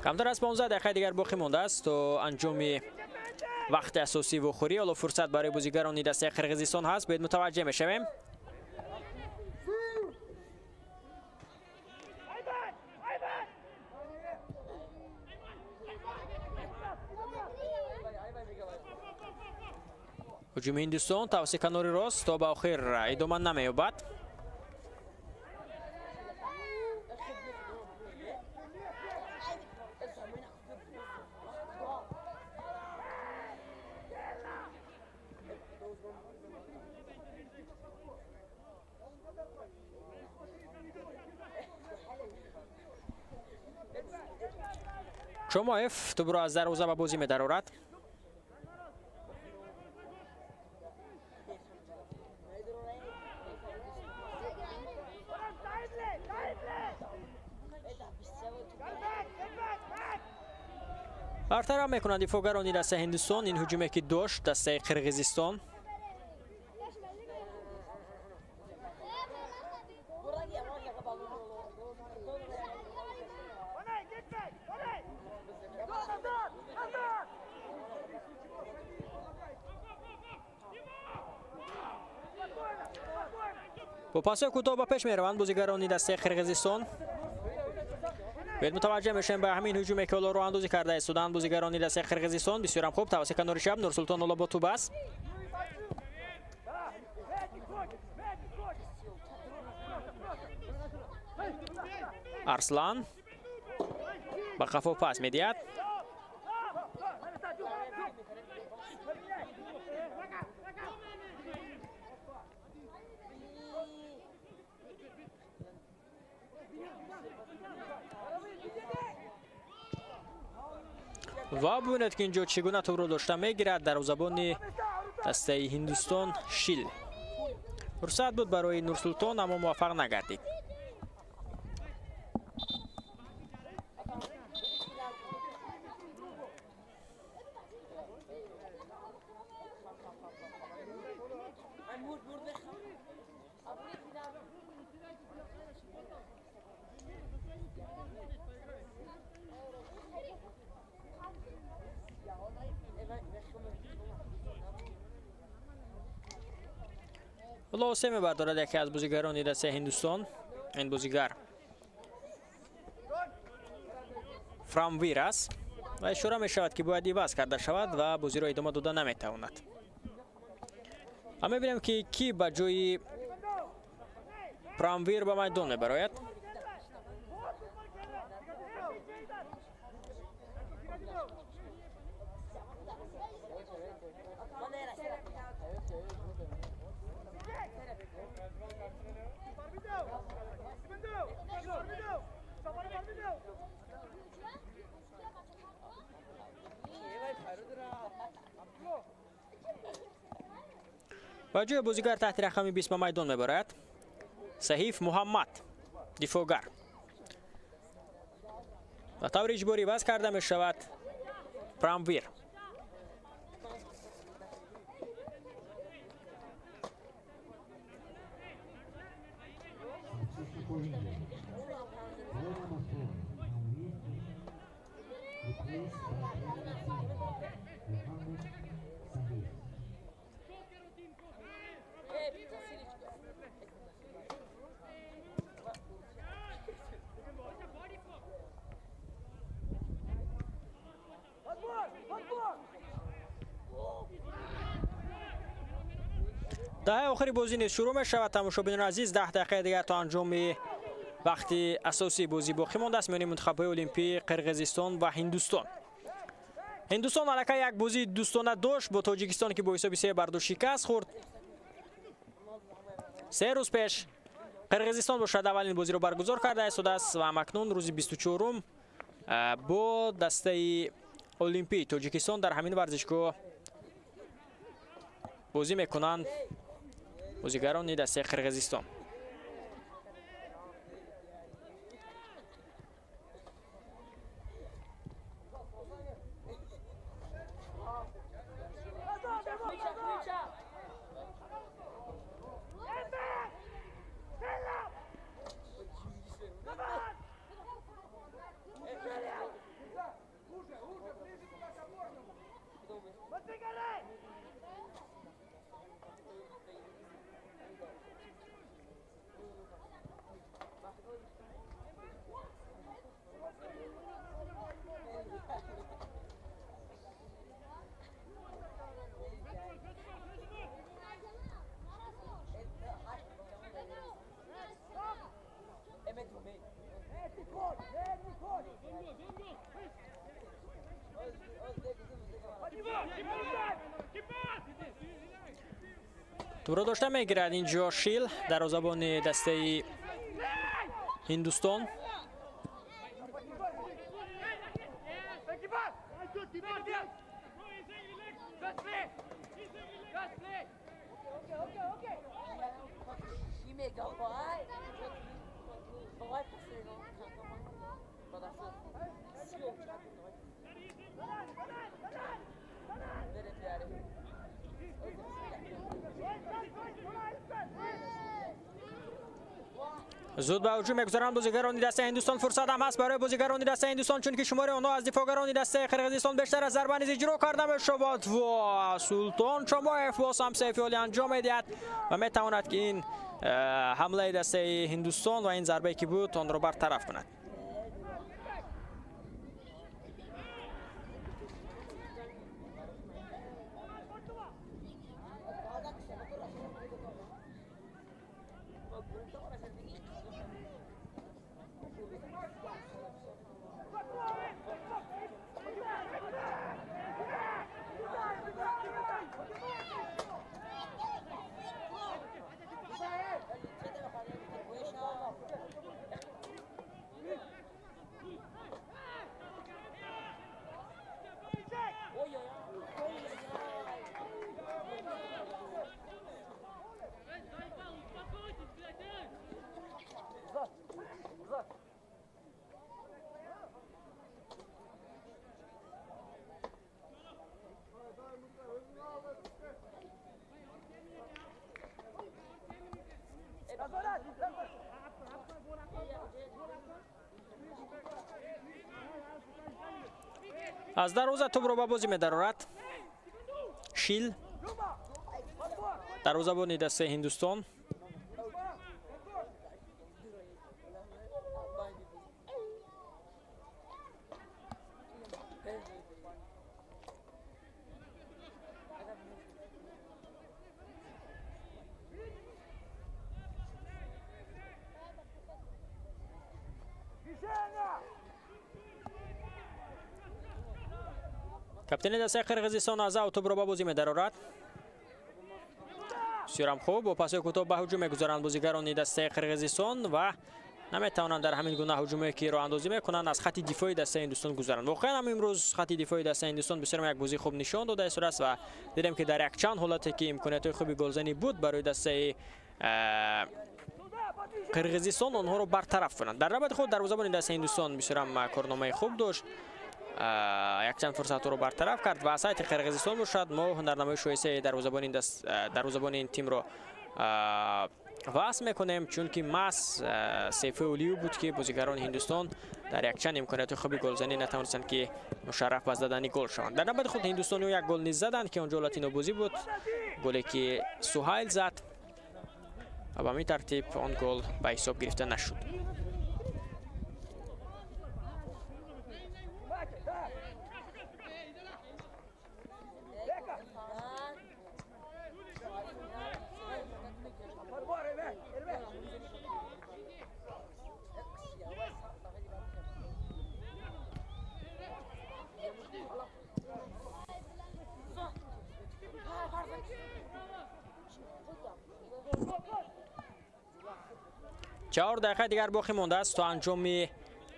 Камтар аз 15 дақиқаи дигар боқӣ мондааст то анҷоми вақти асосии вохӯрӣ. Ҳоло фурсат барои бозигарони дастаи Қирғизистон ҳаст. Биёед мутаваҷҷеҳ мешавем. Ҳуҷуми Ҳиндустон тавассути канори рост то ба охир идома намеёбад. Шомоев тӯбро аз дарвоза ба бозӣ медарорад. Бартараф мекунанд дифоъгарони дастаи Ҳиндустон ин ҳуҷуме ки дошт дастаи Қирғизистон. Бо пасҳои кӯтоҳ ба пеш мераванд бозигарони дастаи Қирғизистон. Бед мутаваҷҷеҳ мешавем ба ҳамин ҳуҷуме ки ҳоло роҳандозӣ карда истоданд бозигарони дастаи Қирғизистон. Бисёрам хуб, тавассути канори чап Нурсултон ҳоло бо тӯб аст. Арслан ба қафо пас медиҳад. Ва бубинед ки инҷо чӣ гуна тӯбро дошта мегирад дарвозабони дастаи Ҳиндустон Шил. Фурсат буд барои Нурсултон, аммо муваффақ нагардид. Лосе мебардорад яке аз бозигарони дастаи Ҳиндустон. Ин бозигар Фрамвир аст ва ишора мешавад ки бояд иваз карда шавад ва бозиро идома дода наметавонад. Ва мебинем ки кӣ ба ҷои Прамвир ба майдон мебарояд. Ба ҷои бозигар таҳти рақами 20 ба майдон мебарояд Саҳиф Муҳаммад, дифоъгар. Ба таври иҷборӣ иваз карда мешавад Прамвир. Даҳаи охири бозӣ низ шурӯъ мешавад. Тамошобинони азиз, 10 дақиқаи дигар то анҷоми вақти асосии бозӣ боқӣ мондааст миёни мунтахабҳои олимпии Қирғизистон ва Ҳиндустон. Ҳиндустон аллакай як бозии дӯстона дошт бо Тоҷикистон ки бо ҳисоби 3-2 шикаст хӯрд. 3 рӯз пеш Қирғизистон бошад аввалин бозиро баргузор карда истодааст ва ҳамакнун рӯзи 24-ум бо дастаи олимпии Тоҷикистон дар ҳамин варзишгоҳ бозӣ мекунанд бозигарони дастаи Қирғизистон. Тӯбро дошта мегирад инҷо Шил, дарвозабони дастаи Ҳиндустон. Зуд ба ҳуҷум мегузаранд бозигарони дастаи Ҳиндустон. Фурсат ҳам ҳаст барои бозигарони дастаи Ҳиндустон, чунки шумори онҳо аз дифоъгарони дастаи Қирғизистон бештар аз зарба низ иҷро карда мешавад ва Султон Чомоев боз ҳам сейфиёли анҷом медиҳад ва метавонад ки ин ҳамлаи дастаи Ҳиндустон ва ин зарбае ки буд онро бартараф кунад. Аз дарвоза тӯбро ба бозӣ медарорад Шил, дарвозабони дастаи Ҳиндустон. Каптени дастаи Қирғизистон аз ав тӯбро ба бозӣ медарорад. Бисёрам хуб, бо пасҳои кӯтоҳ ба ҳуҷум мегузаранд бозигарони дастаи Қирғизистон ва наметавонанд дар ҳамин гуна ҳуҷумое ки роҳандозӣ мекунанд аз хати дифои дастаи Ҳиндустон гузаранд. Воқеан ҳам имрӯз хати дифои дастаи Ҳиндустон бисёрам як бозии хуб нишон дода истодааст ва дидем ки дар якчанд ҳолате ки имкониятҳои хуби голзанӣ буд барои дастаи Қирғизистон онҳоро бартараф кунанд. Дар навбати худ дарвозабони дастаи Ҳиндустон бисёрам корномаи хуб дошт, якчанд фурсатҳоро бартараф кард ва сайти Қирғизистон бошад мо ҳунарнамои шоистаи дарвозабони ин тимро васф мекунем, чунки маҳз Сейфи Улиев буд ки бозигарони Ҳиндустон дар якчанд имкониятҳои хуби голзанӣ натавонистанд ки мушарраф ба задани гол шаванд. Дар навбати худ ҳиндустониҳо як гол низ заданд ки он ҷо ҳолати нобозӣ буд, голе ки Суҳайл зад ва ба ҳамин тартиб он гол ба ҳисоб гирифта нашуд. 4 дақиқа дигар боқӣ мондааст то анҷоми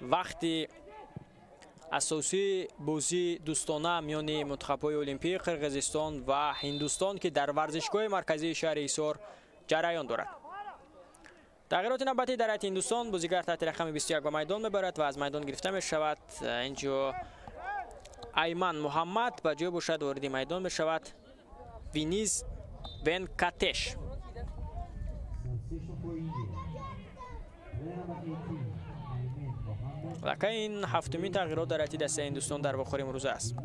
вақти асосии бозии дӯстона миёни мунтахабҳои олимпии Қирғизистон ва Ҳиндустон ки дар варзишгоҳи марказии шаҳри Ҳисор ҷараён дорад. Тағйироти навбатӣ дар ҳайати Ҳиндустон: бозигар таҳти рақами 21 ба майдон мебарад ва аз майдон гирифта мешавад. Инҷо Айман Муҳаммад ба ҷой бошад вориди майдон мешавад Виниз Венкатеш. Лака ин ҳафтумин тағйирот дар ҳайати дастаи Ҳиндустон дар вохӯри имрӯза аст.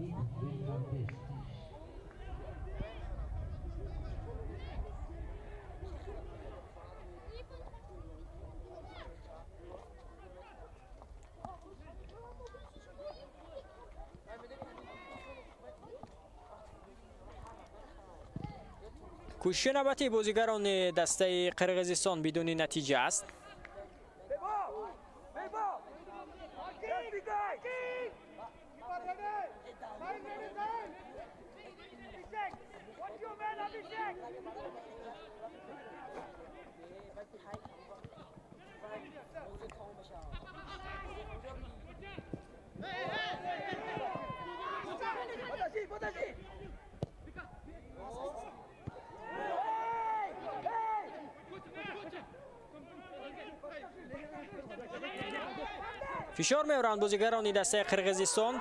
Кӯшиши навбатии бозигарони дастаи Қирғизистон бидуни натиҷа аст. Фишор меоранд бозигарони дастаи Қирғизистон.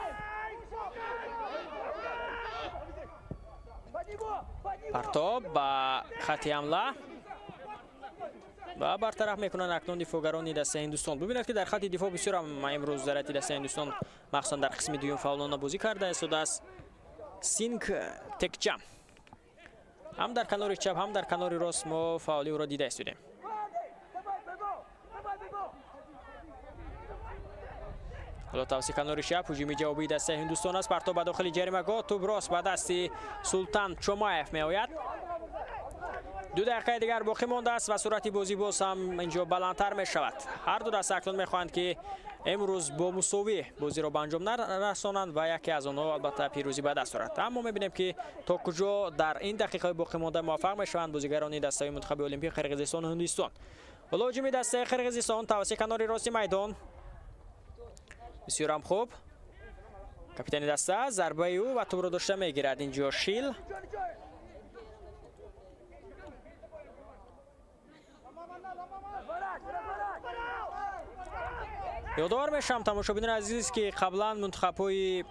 Партоб ба хати ҳамла. Ва бартараф мекунанд акнун дифоъгарони дастаи Ҳиндустон. Бубинед, ки дар хати дифоъ бисёр ҳам имрӯз дар ҳайати дастаи Ҳиндустон, махсусан дар қисми дуюм, фаъолона бозӣ карда истодааст. Синг Текчам ҳам дар канори чап, ҳам дар канори рост мо фаъолии ӯро дида истодем. Ҳоло тавассути канори чап ҳуҷуми ҷавобии дастаи Ҳиндустон аст. Партоб ба дохили ҷаримагоҳ, тӯб рост ба дасти Султан Чомаев меояд. 2 дақиқаи дигар боқӣ мондааст ва суръати бозӣ боз ҳам инҷо баландтар мешавад. Ҳар ду даста акнун мехоҳанд, ки имрӯз бо мусовӣ бозиро ба анҷом нарасонанд ва яке аз онҳо албатта пирӯзӣ ба даст орад. Аммо мебинем, ки то куҷо дар ин дақиқаҳои боқӣ монда муваффақ мешаванд бозигарони дастаи мунтахаби олимпии Қирғизистону Ҳиндустон. Ҳоло ҳуҷуми дастаи Қирғизистон тавассути канори рости майдон. Бисёрам хуб. Капитани даста зарбаи ӯ ва тӯбро дошта мегирад. Инҷо Шил. Ёдовар мешавам, тамошобинони азиз, ки қаблан мунтахабҳои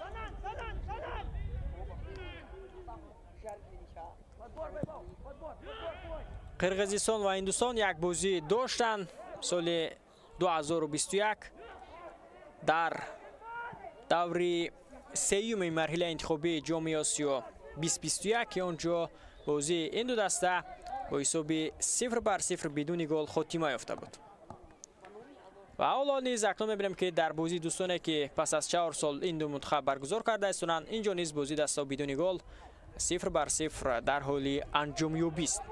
Қирғизистон ва Ҳиндустон як бозӣ доштанд соли 2021 дар даври сеюми марҳилаи интихобии Ҷоми Осиё 2021, ки он ҷо бозии ин ду даста бо ҳисоби 0-0 бидуни гол хотима ёфта буд. Ва ҳоло низ акнун мебинем, ки дар бозии дӯстоне, ки пас аз 4 сол ин ду мунтахаб баргузор карда истонанд, инҷо низ бозии даста бидуни гол 0-0 дар ҳоли анҷомёбист.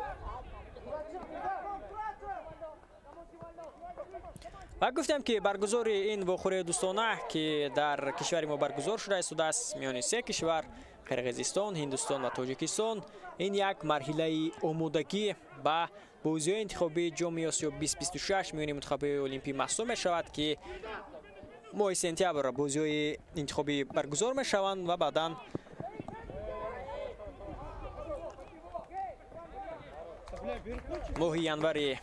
Ва гуфтем, ки баргузори ин вохӯрии дӯстона, ки дар кишвари мо баргузор шуда истодааст миёни се кишвар Қирғизистон, Ҳиндустон ва Тоҷикистон, ин як марҳилаи омодагӣ ба бозиҳои интихобии Ҷоми Осиё 2026 миёни мунтахабҳои олимпӣ маҳсуб мешавад, ки моҳи сентябр бозиҳои интихобӣ баргузор мешаванд ва баъдан моҳи январи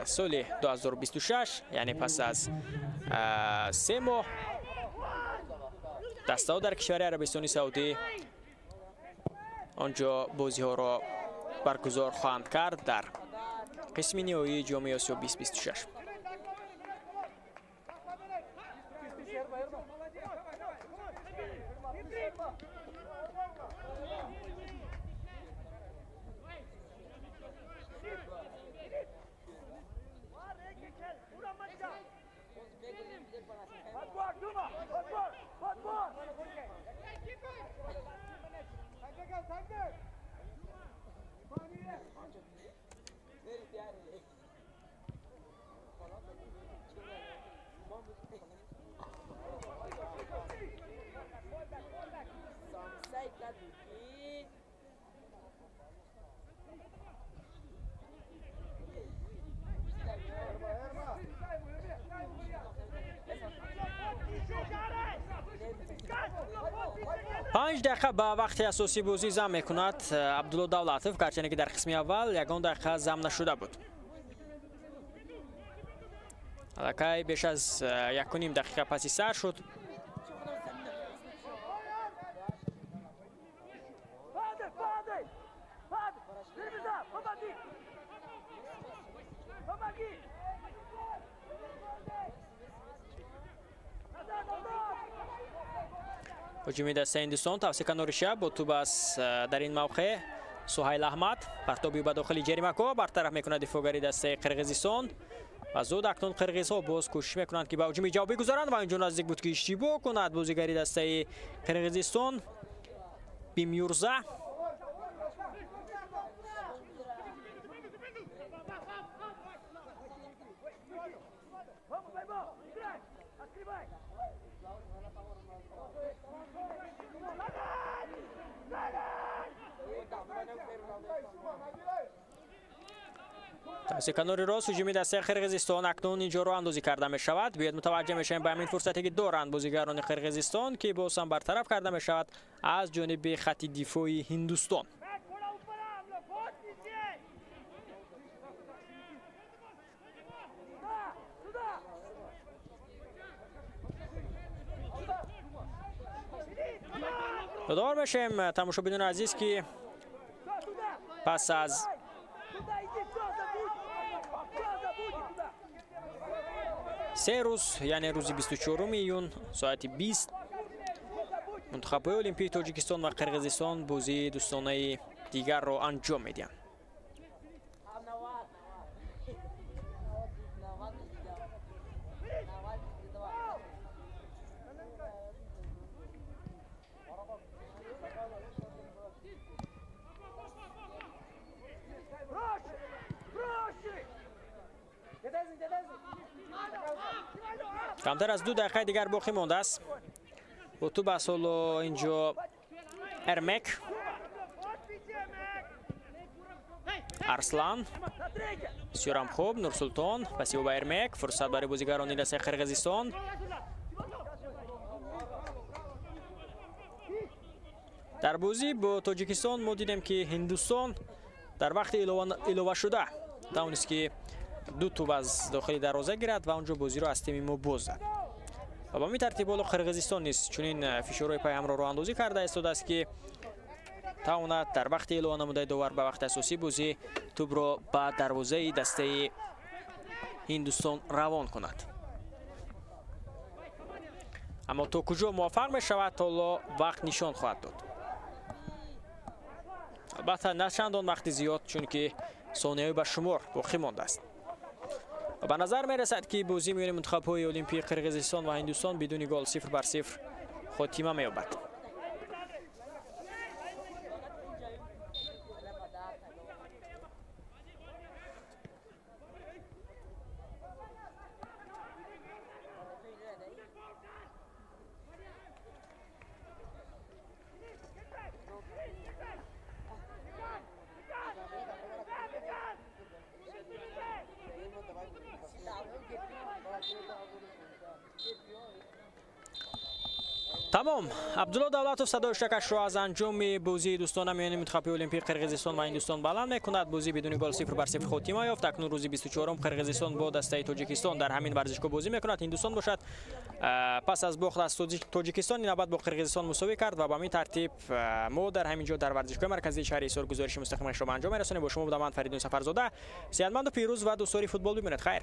соли 2026, яъне пас аз 3 моҳ, дастаҳо дар кишвари Арабистони Саудӣ онҷо бозиҳоро баргузор хоҳанд кард дар қисми ниҳоии Ҷоми Осиё 2026. Панҷ дақиқа ба вақти асосии бозӣ зам мекунад Абдулло Давлатов, гарчанде ки дар қисми аввал ягон дақиқа зам нашуда буд. Аллакай беш аз 1,5 дақиқа паси сар шуд. Ҳуҷуми дастаи Ҳиндустон тавассути канори чап бо тӯб аст дар ин мавқеъ Суҳайл Аҳмад. Партоби ба дохили ҷаримагоҳ бартараф мекунад дифоъгари дастаи Қирғизистон ва зуд акнун қирғизҳо боз кӯшиш мекунанд, ки ба ҳуҷуми ҷавобӣ гузаранд ва инҷо наздик буд, ки иштибоҳ кунад бозигари дастаи Қирғизистон Бимюрза. Тавассути канори рост ҳуҷуми дастаи Қирғизистон акнун инҷо роҳандозӣ карда мешавад. Биёед мутаваҷҷеҳ мешавем ба ҳамин фурсате, ки доранд бозигарони Қирғизистон, ки боз ҳам бартараф карда мешавад аз ҷониби хати дифои Ҳиндустон. Ёдовар мешавем, тамошобинони азиз, ки пас аз 3 рӯз, яъне рӯзи 24 июн соати 20 мунтахабҳои олимпии Тоҷикистон ва Қирғизистон бозии дӯстонаи дигарро анҷом медиҳанд. Камтар аз 2 дақиқаи дигар боқӣ мондааст. Бо тӯб аст ҳоло инҷо Эрмек. Арслан. Бисёрам хуб. Нурсултон. Паси ӯ ба Эрмек. Фурсат барои бозигарони дастаи Қирғизистон. Дар бозӣ бо Тоҷикистон мо дидем, ки Ҳиндустон дар вақти иловашуда тавонист, ки 2 тӯб аз дохили дарвоза гирад ва онҷо бозиро аз тими мо боз зад. Ва ба ҳамин тартиб ҳоло Қирғизистон низ чунин фишорҳои пайҳамро роҳандозӣ карда истодааст, ки тавонад дар вақти илова намудаи довар ба вақти асосии бозӣ тӯбро ба дарвозаи дастаи Ҳиндустон равон кунад. Аммо то куҷо муваффақ мешавад, ҳоло вақт нишон хоҳад дод. Албатта на чандон вақти зиёд, чунки сонияҳои ба шумор боқӣ мондааст. Ба назар мерасад, ки бозии миёни мунтахабҳои олимпии Қирғизистон ва Ҳиндустон бидуни гол 0-0 хотима меёбад. Тамом. Абдулло Давлатов садои шакашро аз анҷоми бозии дӯстона миёни мунтахаби олимпии Қирғизистон ва Ҳиндустон баланд мекунад. Бозӣ бидуни гол 0-0 хотима ёфт. Акнун рӯзи 24-ум Қирғизистон бо дастаи Тоҷикистон дар ҳамин варзишгоҳ бозӣ мекунад. Ҳиндустон бошад пас аз бохт аз Тоҷикистон ин навбат бо Қирғизистон мусовӣ кард ва ба ҳамин тартиб мо дар ҳамин ҷо дар варзишгоҳи марказии шаҳри Ҳисор гузориши мустақимашро ба анҷом мерасонем. Бо шумо будам ман Фаридун Сафарзода. Сеҳатманду пирӯз ва дӯстдори футбол бимонед. Хайр.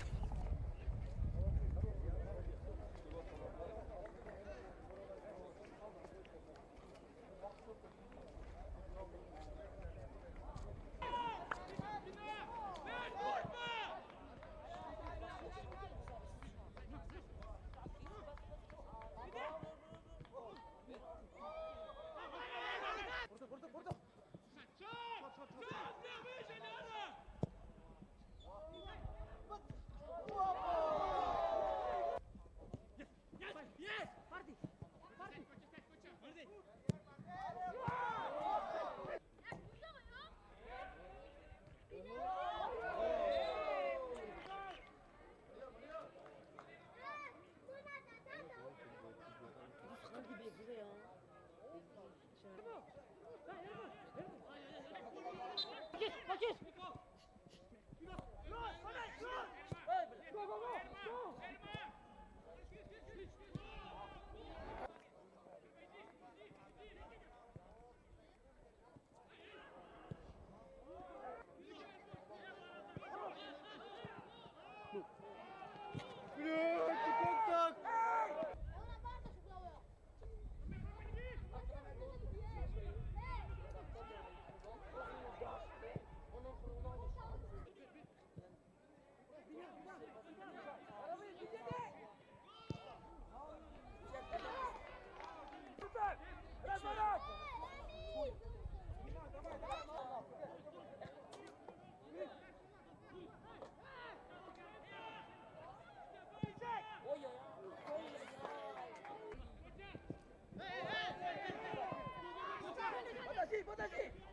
Подожди!